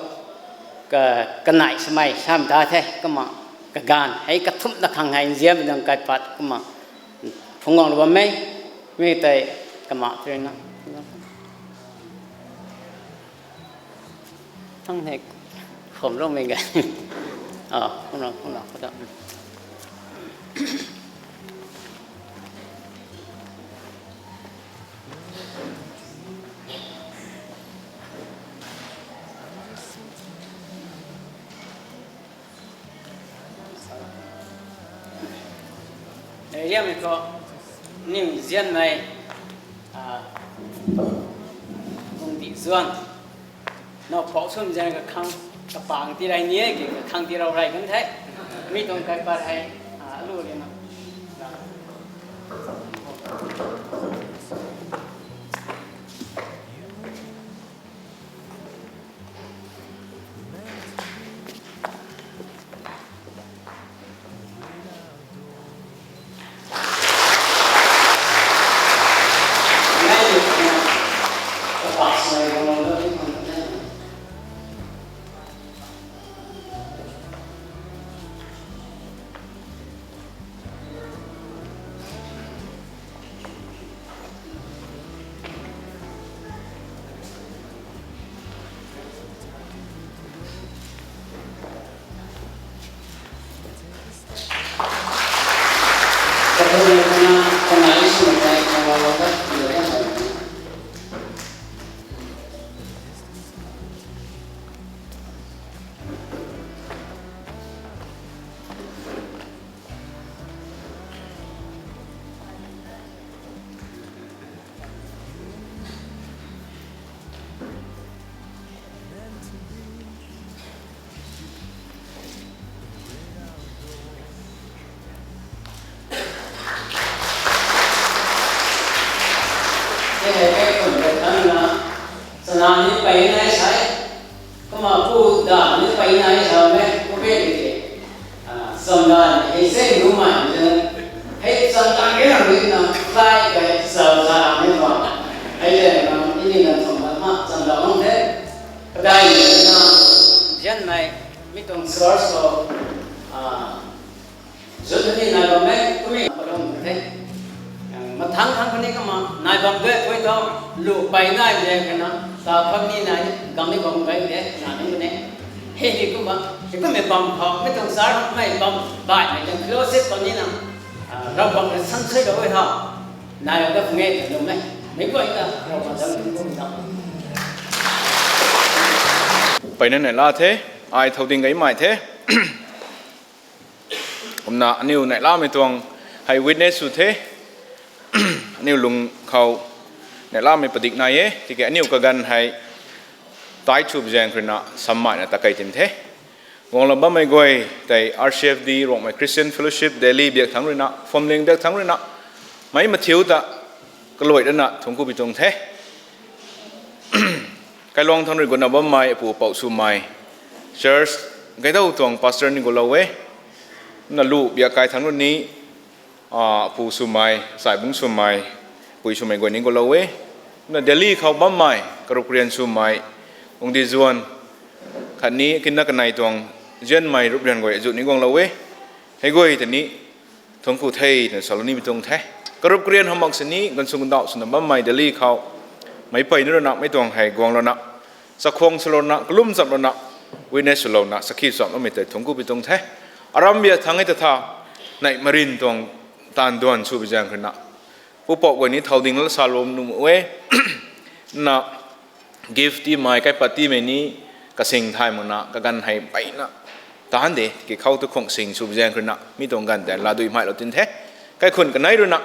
ka, kanei swmei sam ta the, kumna kaganv hei kathumhna khang hei nzianmei nang kaipat kumna phungc guanglou bam e, mi tei kama tei na thang hei khomloumei ga. A, kumna, kumna, kumna. Riammei khou, aniu nzianmei, a, Bungdih Zuan, nowpou sw nzian kakhang, kapang tii rey ni e, ki kakhang tiilou rey kan the. Mi tuang kaipat hei, a, alu rina. Nang ni pei nai sai. Kumna pu da ni pei nai sa me, pu be de. Ah, sam da ni hei se nu mai ni. Hei sam da ke na ni na, sai ke sa sa ni ba. Hei le na, ini na sam da ma, sam da long de. Kadai ni na, zian nai, mi tuang source ko, ah, zut ni nai bam e, kumi padong the. Mathang thang kani kama, nai bam de, koi tho, lu pai nai de, kena, ta pham ni nai, gam ni bam gai de, na ni ne. Hei ni kumna, hei kumna bam pham, mi tuang sar, mi bam, bai, mi tuang fellowship bam ni na, ah, rau bam ni san sui rau e tho. Nai rau da phung e, lu me. Mi koi ta, rau bam zang ni kum ta. Pei na nai la the, ai thau ding gai mai the. Kumna aniu neihlamei tuang hei witness sw the. Aniu lung khou neihlamei padik nai e. Tiki aniu kaganv hei tai chub zaeng khou ruina sammaina ta kei tin the. Guanglou bammei guay tei R C F D, Rongmei Christian Fellowship, Delhi biak thangc ruina, Phwamling biak thangc ruina, meic mathiu ta kaluai rana thuanc ku pi tuang the. Kailuang thangc rui gutna bammei apu apou swmei, church gaydau tuang pastor ni gulou e. Kumna lu biak kai thangc rui ni, ah, apu swmei, saibungc swmei, pui swmei guay ni gulou e. Kumna Delhi khou bammei karup karian swmei, ungdi zuan khatni kinna kanei tuang zianmei rup rian guay azuh ni guanglou e. Hei guay ta ni thuanc ku the twna salou ni mi tuang the. Karup karian hamh mak sini gansw gandauh swna bammei Delhi khou meic peyna ruina mei tuang hei guanglouna, chakhwang swlouna, kalum chamlouna, witness swlouna, sakhi chamloumei tei thuanc ku pi tuang the. Aram biak thangc e ta tha, neih marin tuang taanv duan sw pi zaeng khou ruina, pupouc guay ni thau ding la salou nuh e. Na gift tiimei, kaipat tiimei ni kasing thay makna kaganv hei mpeyna taanc de, tiki khou tu khwang sing sw pi zaeng khou ruina mi tuang ganv tei laadui mhailou tin the. Kaikhunc kanei ruina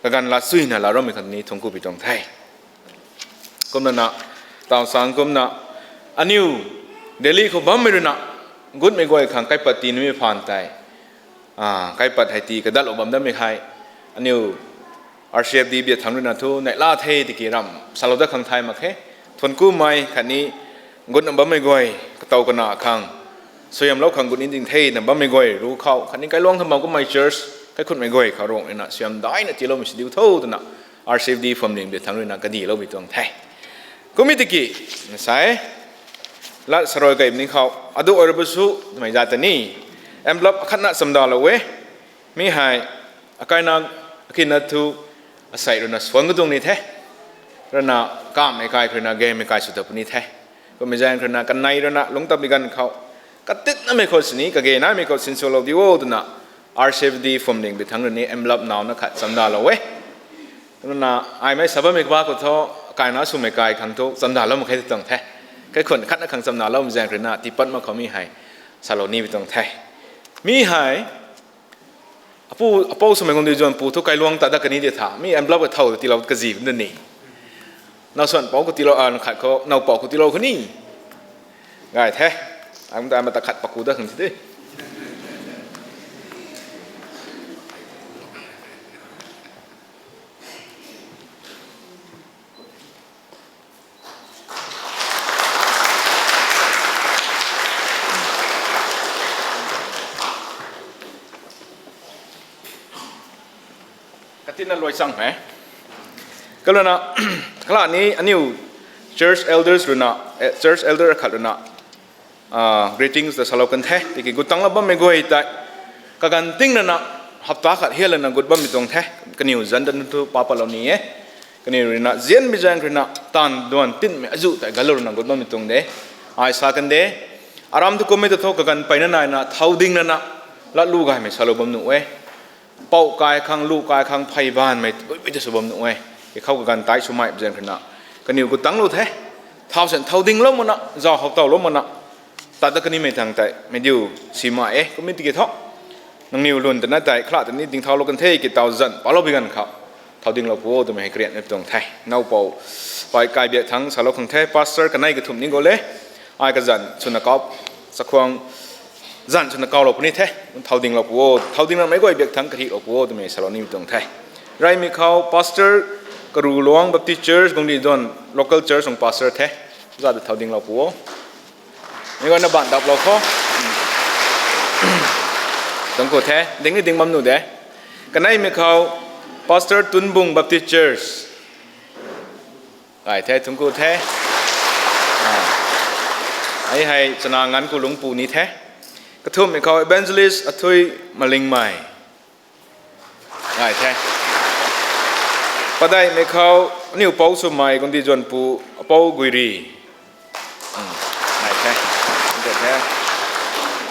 kaganv laa chuyna laa rammei khang ni thuanc ku pi tuang the. Kumna na, taw sang kumna, aniu Delhi khou bammei ruina gutmei guay khang kaipat tii nimei phaan tei, ah, kaipat hei tii kadatlou bam dammei hei, aniu R C F D biak thangc ruina thu neihla the tiki ramh salou dat khang thay mak khe. Thuanc kumei khatni gutna bammei guay, katow kana khang suaihiamlou khang gut ni ding the na bammei guay ru khou khatni kailuang thangc bam kummei church kaikhunmei guay khou Rongmei na suaihiam daina tiiloumei sw diu tho twna R C F D Phwamling biak thangc ruina kadilou pi tuang the. Kummei tiki, na sa e, lat sarui kei ni khou, adu oiru bu sw, twmei zat ta ni, envelope akhatna chamdalou e. Mi hei, akaina, akina thu, asei ruina suan kaduang ni the. Ruina, kamhmei kai khou ruina, gaymei kai sw ta puni the. Kummei zaeng khou ruina, kanei ruina, lungc tat bi ganv khou, katitnamei khou sini, kage naimei khou sinswlou di o twna, R C F D Phwamling biak thangc rui ni envelope nauna khat chamdalou e. Ruina, aimei sa bammei kaba khou thu, kaina swmei kai khang thu, chamdalou mak khe tuang the. Kaikhunc khatna khang chamdaloumei zaeng khou ruina, tiipat mak khou mi hei, salou ni pi tuang the. Mi hei, apu, apou swmei guang di zuan pu thu kailuang ta dat kani di tha, mi envelope ka thau tiilou kazi bam da ni. Nau suan pou khou tiilou, ah, khat khou, nau pou khou tiilou khou ni. Gay the, ang ta mata khat paku dat khang si de. Katina luai chang he. Kalana, kala ni aniu church elders ruina, eh, church elder khat ruina, ah, greetings ta salou kan the. Tiki gut tangla bammei guay tei, kaganv ting nana, hapta khat hial lana gut bammei tuang the. Kaniw zan dan thu papatlou ni e. Kaniw ruina, zianmei zaeng ruina, taanv duan tinmei azuh tei galou ruina gut bammei tuang de. Ai sa kan de. Aram thu kummei ta thu kaganv peyna naina, thau ding nana, latlu gaymei salou bam nuh e. Pou kai khang, lu kai khang, phey baanvmei, buibui ta sw bam nuh e. Ki khou kaganv tai swmei zaeng ruina, kaniw gut tanglou the. Thau san thau dinglou makna, zau how tawlou makna, tat dat kanimei thangc tei, meidiu, simei e, kummei tiki thu. Nangniw lun tana tei, kala tani dingthaulou kan the, ki tau zan palou bi ganv khou. Thau dinglou pu o twmei hei karian tuang the. Nowpou, pai kai biak thangc salou khang the, pastor kanei kathumh ni gou le. Ai kazanc swna kau, chakhwang zanc swna kaulou puni the. Thau dinglou pu o, thau ding ramei guay biak thangc kahihlou pu o twmei salou ni tuang the. Reymei khou, pastor Karulang Baptist Church, Guangdiduan local church tuang pastor the. Za ta thau dinglou pu o. Mei guayna baan daplou kho. Thuanc ku the, ding ni ding bam nuh de. Kaneimei khou Pastor Tunbung Baptist Church. Gay the, thuanc ku the. Ai hei chana nganv ku lungc pu ni the. Kathumhmei khou Evangelist Athui Malingmei. Gay the. Padeihmei khou aniu pou swmei Guangdiduan pu, Apou Guiri. Gay the. Thuanc ku the.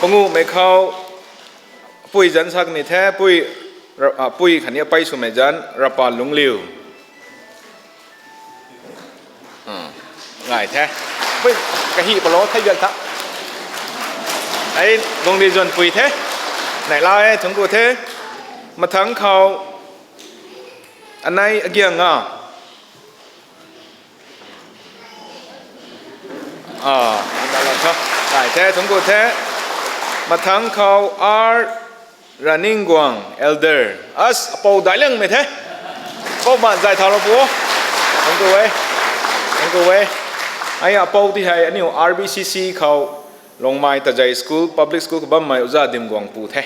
Panguhmei khou pui zanc sa kani the, pui, pui khatni apei swmei zanc, Rapa Lungliu. Gay the. Pui kahi palou thei biak tha. Ai Guangdiduan pui the. Neihla e, thuanc ku the. Mathangc khou anei agiang a. Gay the, thuanc ku the. Mathangc khou R Raningguang, elder. As, apou daic liangmei the. Apou baan zay thaulou pu o. Thuanc ku e. Thuanc ku e. Ai apou ti hei aniu R B C C khou Longmai Tazei School, Public School khou bammei Oja Dimguang pu the.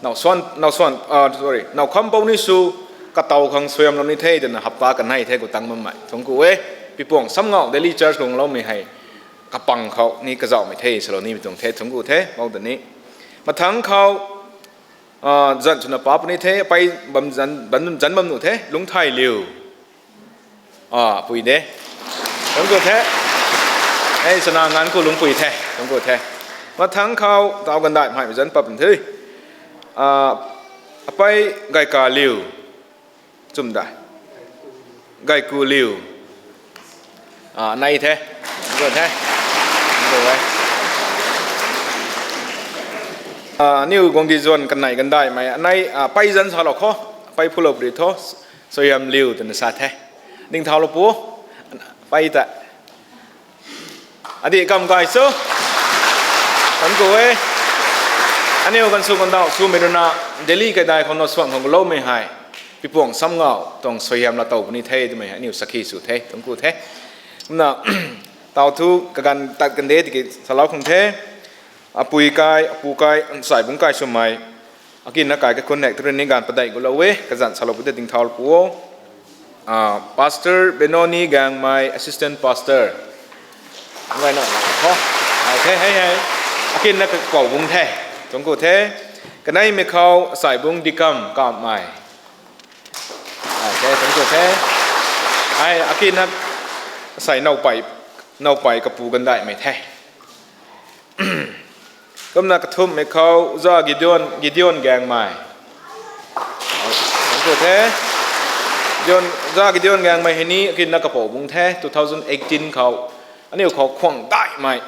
Nau swan, nau swan, sorry, nau kham pou ni sw, katow khang suaihiamlou ni the twna hapta kanei the khou tang bammei. Thuanc ku e. Pipuang Samngau Delhi Church khou loumei hei kapang khou ni kazauhmei the, salou nimei tuang the, thuanc ku the, pou ta ni. Mathangc khou zanc swna pa puni the, apei bam zanc, zanc bam nuh the, Lungcthailiu. Pui de. Thuanc ku the. Ei, chana nganv ku lungc pui the. Thuanc ku the. Mathangc khou tau gandaih mei zanc pat pun the. Apei Gaykaliu. Chum da. Gaykuliu. Nei the. Thuanc ku the. Aniu Guangdiduan kanei gandaihmei anei, apei zanc salou kho. Apei Phulou Pritho. Suaihiamliu twna sa the. Dingthaulou pu. Apei ta. Adi kam gay cho. Thuanc ku e. Aniu ganv sw kandauh swmei ruina Delhi kaidai khou nau swan khang kuloumei hei Pipuang Samngau tuang suaihiam laa tow puni the twmei hei aniu sakhi sw the, thuanc ku the. Kumna tau thu kaganv tat kan de tiki salou khang the. Apui kai, apu kai, asaibungc kai swmei akinna kai kakhunh nek thu rui ni ganv padeih gulou e, kazanc salou pu de, dingthau pu o. Pastor Benoni Gangmei, assistant pastor. Gayna kho. Ai the, hei hei. Akinna kapou bungc the. Thuanc ku the. Kaneimei khou asaibungc Dikam Kamei. Ai the, thuanc ku the. Ai akinna asei nowpei, nowpei kapu gandaihmei the. Kumna kathumhmei khou Za Gideon, Gideon Gangmei. Thuanc ku the. Gideon, Za Gideon Gangmei hei ni akinna kapou bungc the, two thousand eighteen khou. Aniu khou khwang daihmei.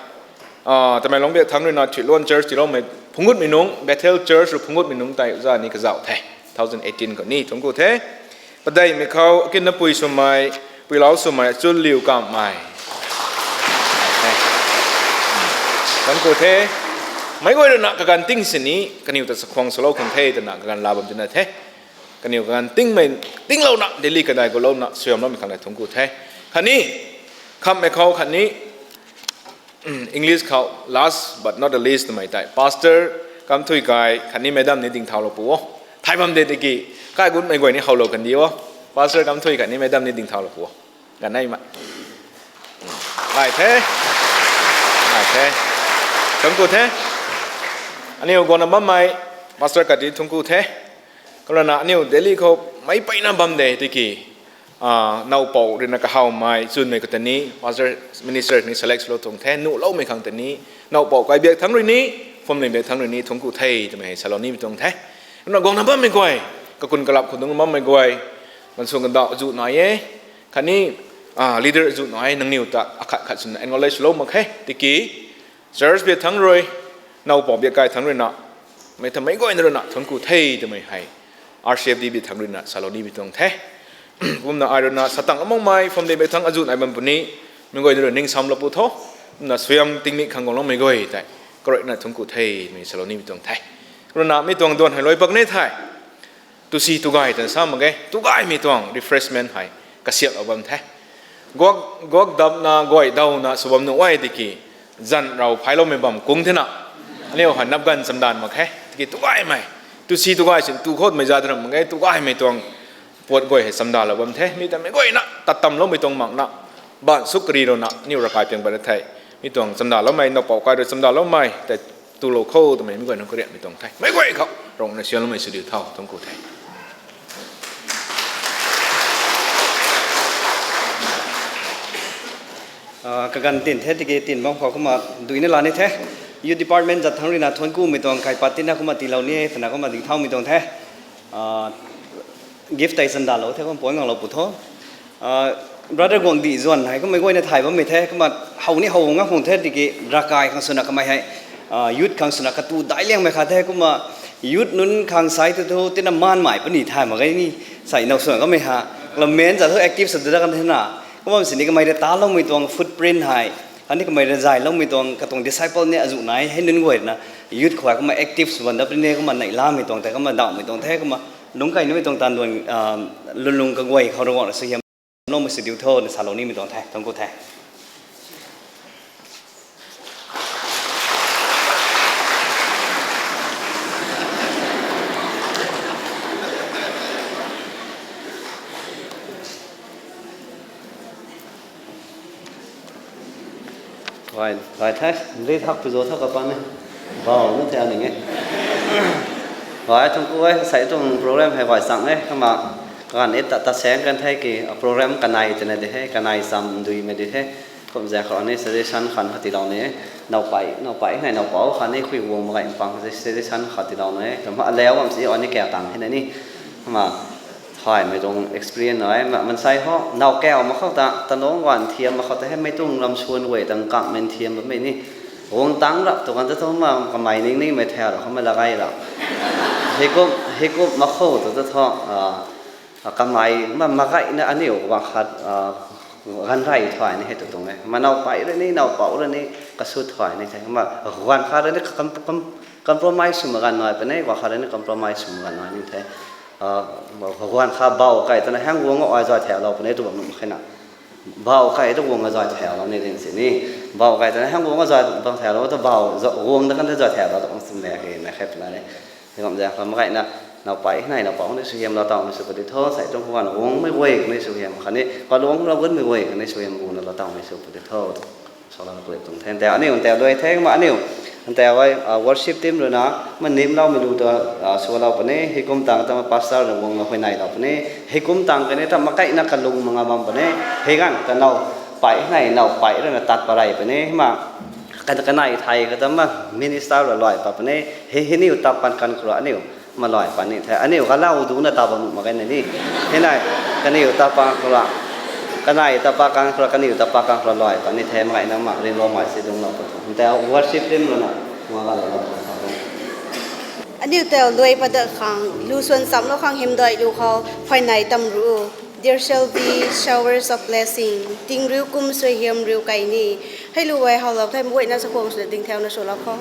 Tamenglong biak thangc ruina Thitluan Church tiiloumei phungutmei nungc, Bethel Church rui phungutmei nungc tei za ni kazauh the. Two thousand eighteen khou ni thuanc ku the. Padeihmei khou akinna pui swmei, puilau swmei, Achunliu Kamei. Thuanc ku the. Meic guay ruina kaganv ting sini kaniw ta chakhwang swlou khang the twna kaganv laa bam tina the. Kaniw kaganv tingmei, tinglouna Delhi kadai gulouna suaihiamloumei khang le thuanc ku the. Khatni khamhmei khou khatni English khou last but not the least twmei tei Pastor Kamthui kai khatni madam ni dingthaulou pu o. Thay bam de tiki, kaikhunmei guay ni howlou kandi o. Pastor Kamthui khatni madam ni dingthaulou pu o. Ganeimei. Ai the. Ai the. Thuanc ku the. Aniu guangna bammei Pastor khatni thuanc ku the. Kumlana aniu Delhi khou meic peyna bam de tiki, nowpou ruina kahawmei chwnmei khou ta ni Pastor Minister ni select swlou tuang the, nuhloumei khang ta ni, nowpou kai biak thangc rui ni, family biak thangc rui ni thuanc ku the twmei hei salou nimei tuang the. Kumna guangna bammei guay, kakun kalap khou dungc bammei guay, ganv sw kandauh azuh nai e, khatni leader azuh nai e, nangniw ta akhat khat swna acknowledge swlou mak khe tiki, church biak thangc rui, nowpou biak kai thangc ruina, mei ta meic guayna ruina thuanc ku the twmei hei R C F D biak thangc ruina salou nimei tuang the. Kumna ai ruina satang amakmei family biak thangc azuh nai bam puni, meic guayna rui ningsamlou pu tho. Kumna suaihiam tingmik khang guangloumei guay tei karuina thuanc ku the twmei salou nimei tuang the. Kumna mi tuang duan hei luai pak ni thei, tusi tugay twna sa mak ge, tugaymei tuang refreshment hei kasiap a bam the. Guak, guak dapna, guay dauna sw bam nuh e tiki, zan rau phailoumei bam kung thena, aniu hei nap ganv chamdan mak khe, tiki tu gaymei, tu si tu gay sin, tu khou twmei zat ram mak ge, tu gaymei tuang puat guay hei chamdalou bam the, mi ta mei guayna, tat tamloumei tuang makna, ban suk kari runa, aniu ravkai piang pat the, mi tuang chamdaloumei, nowpou kai rui chamdaloumei, tei tulou khou twmei mi guayna karianmei tuang the. Mei guay khou, rongna sianloumei sw diu tho, tuang ku the. Ah, kaganv tin the, tiki tin bam khou kumna duina la ni the. Youth Department zat thangc ruina thuanc kumei tuang kaipat tina kumna tiilou ni e, twna kumna dingthaumei tuang the. Ah, gift tei chamdalou the, kumna point nganglou pu tho. Ah, brother Guangdi Zuan hei kumna mei guayna thay bammei the, kumna how ni how ngam khang the, tiki ravkai khang swna kamei hei, ah, youth khang swna katu daic liangmei khat the, kumna youth nunc khang sai tu thu, tina maanmei puni thay mak ge ni, sai now swna kamei ha, lammen zat thu active sw da kan thena, kumna sini kamei rui taloumei tuang footprint hei, khatni kamei rui zayloumei tuang katuang disciple ni azuh nai, hei nunc guay na, youth khou kumna active sw bam dat puni, kumna neihlamei tuang the, kumna dawmei tuang the, kumna lungc kai numei tuang taanv duan, ah, lwnlung kaguay khou Ravguangc rui suaihiamloumei sw diu tho, na salou nimei tuang the, tuang ku the. Gay, gay the, ri thak pi zo tho kapan e. Bau nu the ning e. Gay, tuang ku e, sai tuang program hei gay chang e, kumna, ganv e ta, ta saeng kan the ki, program kanei twna di he, kanei cham duimei di he. Kum zaeng khou ni suggestion khat tiilou ni, nowpei, nowpei nei nowpou khatni khui guang mak gay pang suggestion khat tiilou ni, kumna alou bam si ani kau tang hei na ni, kumna thaymei tuang experience nai, ma, mansei ho, nowkau mak khou ta, tanungc ganv thiam mak khou ta hei mei tuang ram suan guay tang kangmei thiam bammei ni, guang tang rap tu kan ta thu ma kamei ning nimei thau rau khou mei la gay rap. Heikum, heikum mak khou tu ta thu, ah, kamei ma, mak gayna aniu guang khat, ah, ganv rey thay ni hei tu tuang e. Ma nowpei rui ni, nowpou rui ni, kasut thay ni the. Ma guang khat rui ni com-, com-, compromise sw mak ganv nai puni, guang khat rui ni compromise sw mak ganv nai ni the. Ah, guang khat bau kai twna hang guang a zay thaulou puni tu bam nuh khe na. Bau kai tu guang a zay thaulou ni ding sini. Bau kai twna hang guang a zay bam thaulou tu bau, zo-, guang da kan ta zay thaulou tu bam sini khe na khe puna ni. Hei bam zaeng khou mak gayna, nowpei nei nowpou ni suaihiamlou taw ni sw pudi tho, sai tuang khwan guangmei guay ni suaihiam khatni, kalung lou gunmei guay ni suaihiam guna lou taw ni sw pudi tho. Salou na kali tuang the. Ntau aniu ntau luai the, kumna aniu ntau e, ah, worship team rui na, ma nimloumei lu ta, ah, swlou puni, heikum tang ta ma pastor rui guang na huayneylou puni, heikum tang kani ta mak gayna kalung manga bam puni, hei ganv ta nowpei nei nowpei rui na tat pat rey puni, ma, kan, kanei thei kata ma minister rui luai pat puni, hei, hei niw tat pat kan khou rui aniu ma luai pat ni the, aniu galau duna tat bam nuh mak ge na ni. Hei nei, kaniw tat pat khou rui, kanei tat pat kan khou rui, kaniw tat pat kan khou rui luai pat ni the, mak gayna ma rinloumei si dungclou pat tho. Ntau worship team rui na, ma galau lou pat tho. Aniu tau luai pat dat khang, lu suan chamlou khang hymdaih lu khou, phaynei tam ru, There shall be showers of blessing, ting riu kum suaihiam riu kai ni. Hei lu e, howlou the, mei guayna chakhwang swna ding thauna swlou khou.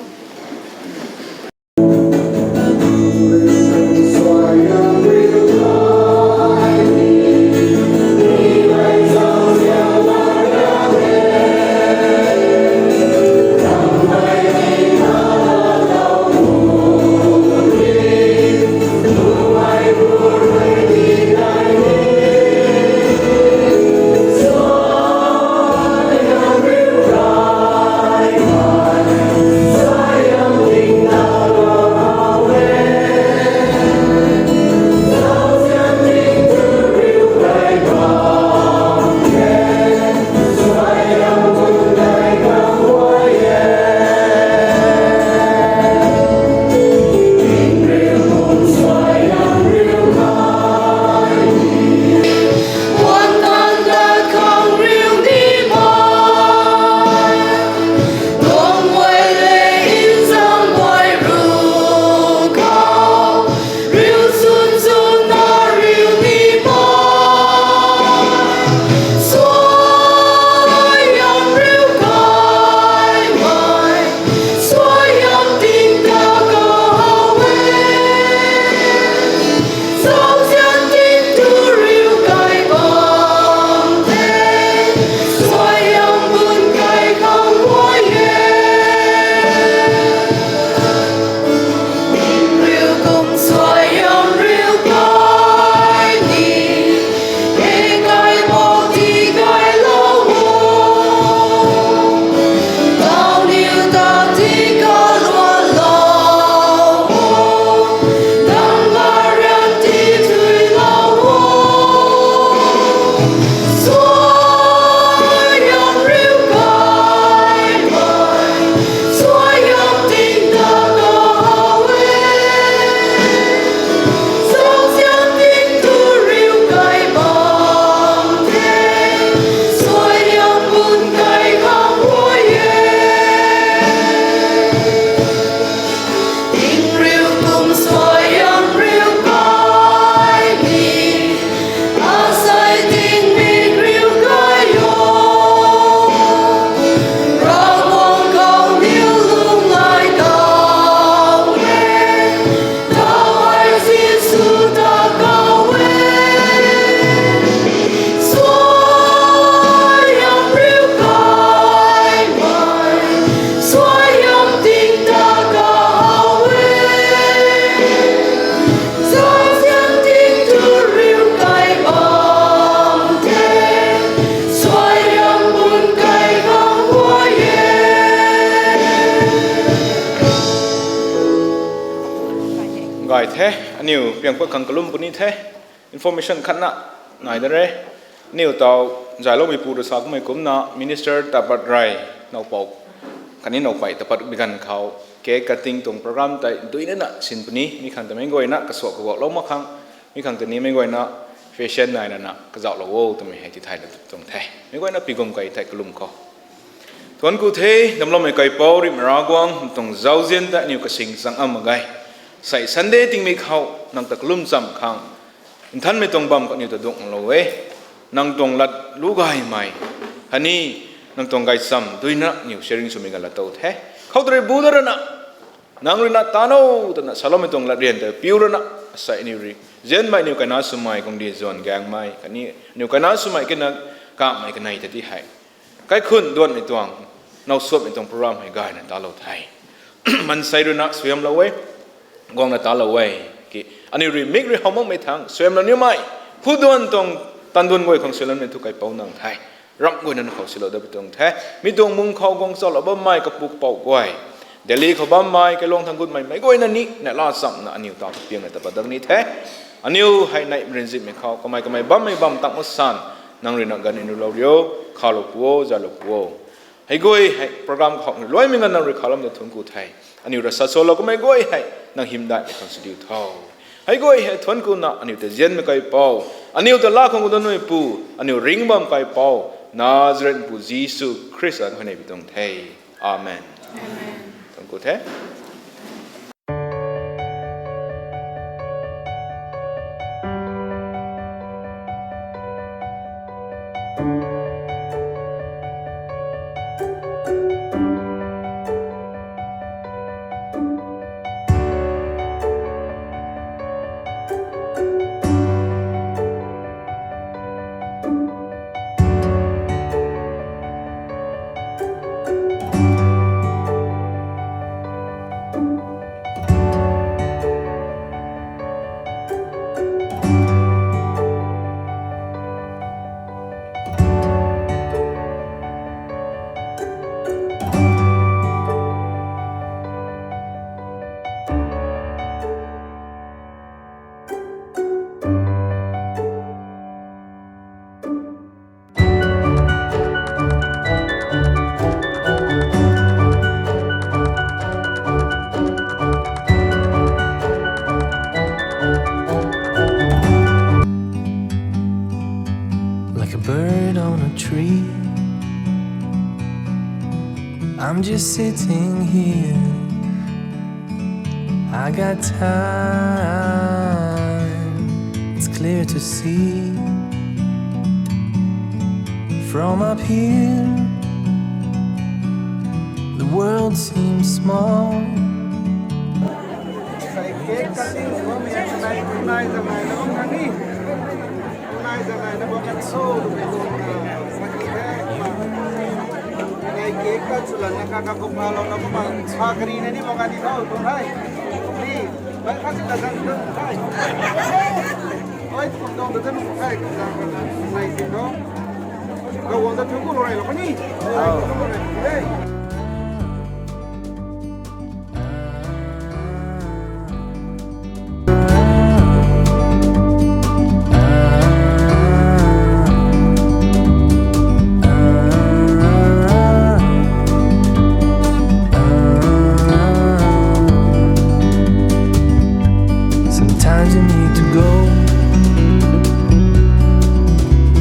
Aniu piang pat khang kalum puni the, information khatna nai da re. Aniu tau zayloumeipu rui sa kummei kumna minister tapat rei, nowpou, khatni nowpei tapat bi ganv khou cake cutting tuang program tei duinana sin puni, mi khang ta meic guayna kasuak kaguaklou mak khang, mi khang ta ni meic guayna fashion nai lana kazauhlou o twmei hei tithaylou tuang the. Meic guayna pi gum kei thei kalum khou thuanc ku the. Damcloumei kaipouc Ringhmei Ravguangc, nang tuang zauzian ta aniu kasing chang am mak ge. Sei Sunday tingmik khou nang ta kalum cham khang nthanmei tuang bam khou aniu ta duanglou e. Nang tuang lat lu gaymei, hani, nang tuang gaychamv duina aniu sharing swmei ganv lat tow the. Khou ta rui bu da rana, nang ruina tano twna saloumei tuang latryan ta piu rana, asei aniu rui nzianmei aniu kaina swmei kungdi zuan gaengmei khatni aniu kaina swmei kina kamhmei kanei ta ti hei kaikhun duanmei tuang, now suatmei tuang program hei gayna talou the. Mansei ruina suaihiamlou e, guangna talou e. Ki aniu rui mik rui how makmei thangc suaihiamlou nimei, phu duan tuang tan duan guay khang suaihiamloumei thu kaipouc nang the. Ramh guayna nang khou silou dat pi tuang the. Mi tuang mung khou guang chaulou bammei kapu kapouc guay, Delhi khou bammei kailuang thang gutmei meic guayna ni neihla chamna aniu ta piangna ta pat dat ni the. Aniu hei neih rinzipmei khou kamei kamei bammei bam tak masan, nang ruina ganv aniu lou rio, khalou pu o, zaylou pu o. Hei guay hei program khou luaimei ganv nang rui khalam ta thuanc ku the. Aniu rui sa salou kummei guay hei nang hymdaihmei khang sw diu tho. Hei guay hei thuanc kuna aniu ta nzianmei kaipouc, aniu ta laa khang ku danmeipu, aniu ringc bam kaipouc Nazaretpu Jisu Khrista khou nei pi tuang the. Amen. Thuanc ku the. Like a bird on a tree, I'm just sitting here. I got time, it's clear to see. From up here, the world seems small. Sometimes you need to go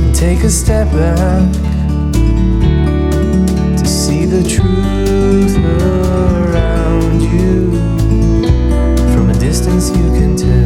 and take a step back to see the truth around you. From a distance you can tell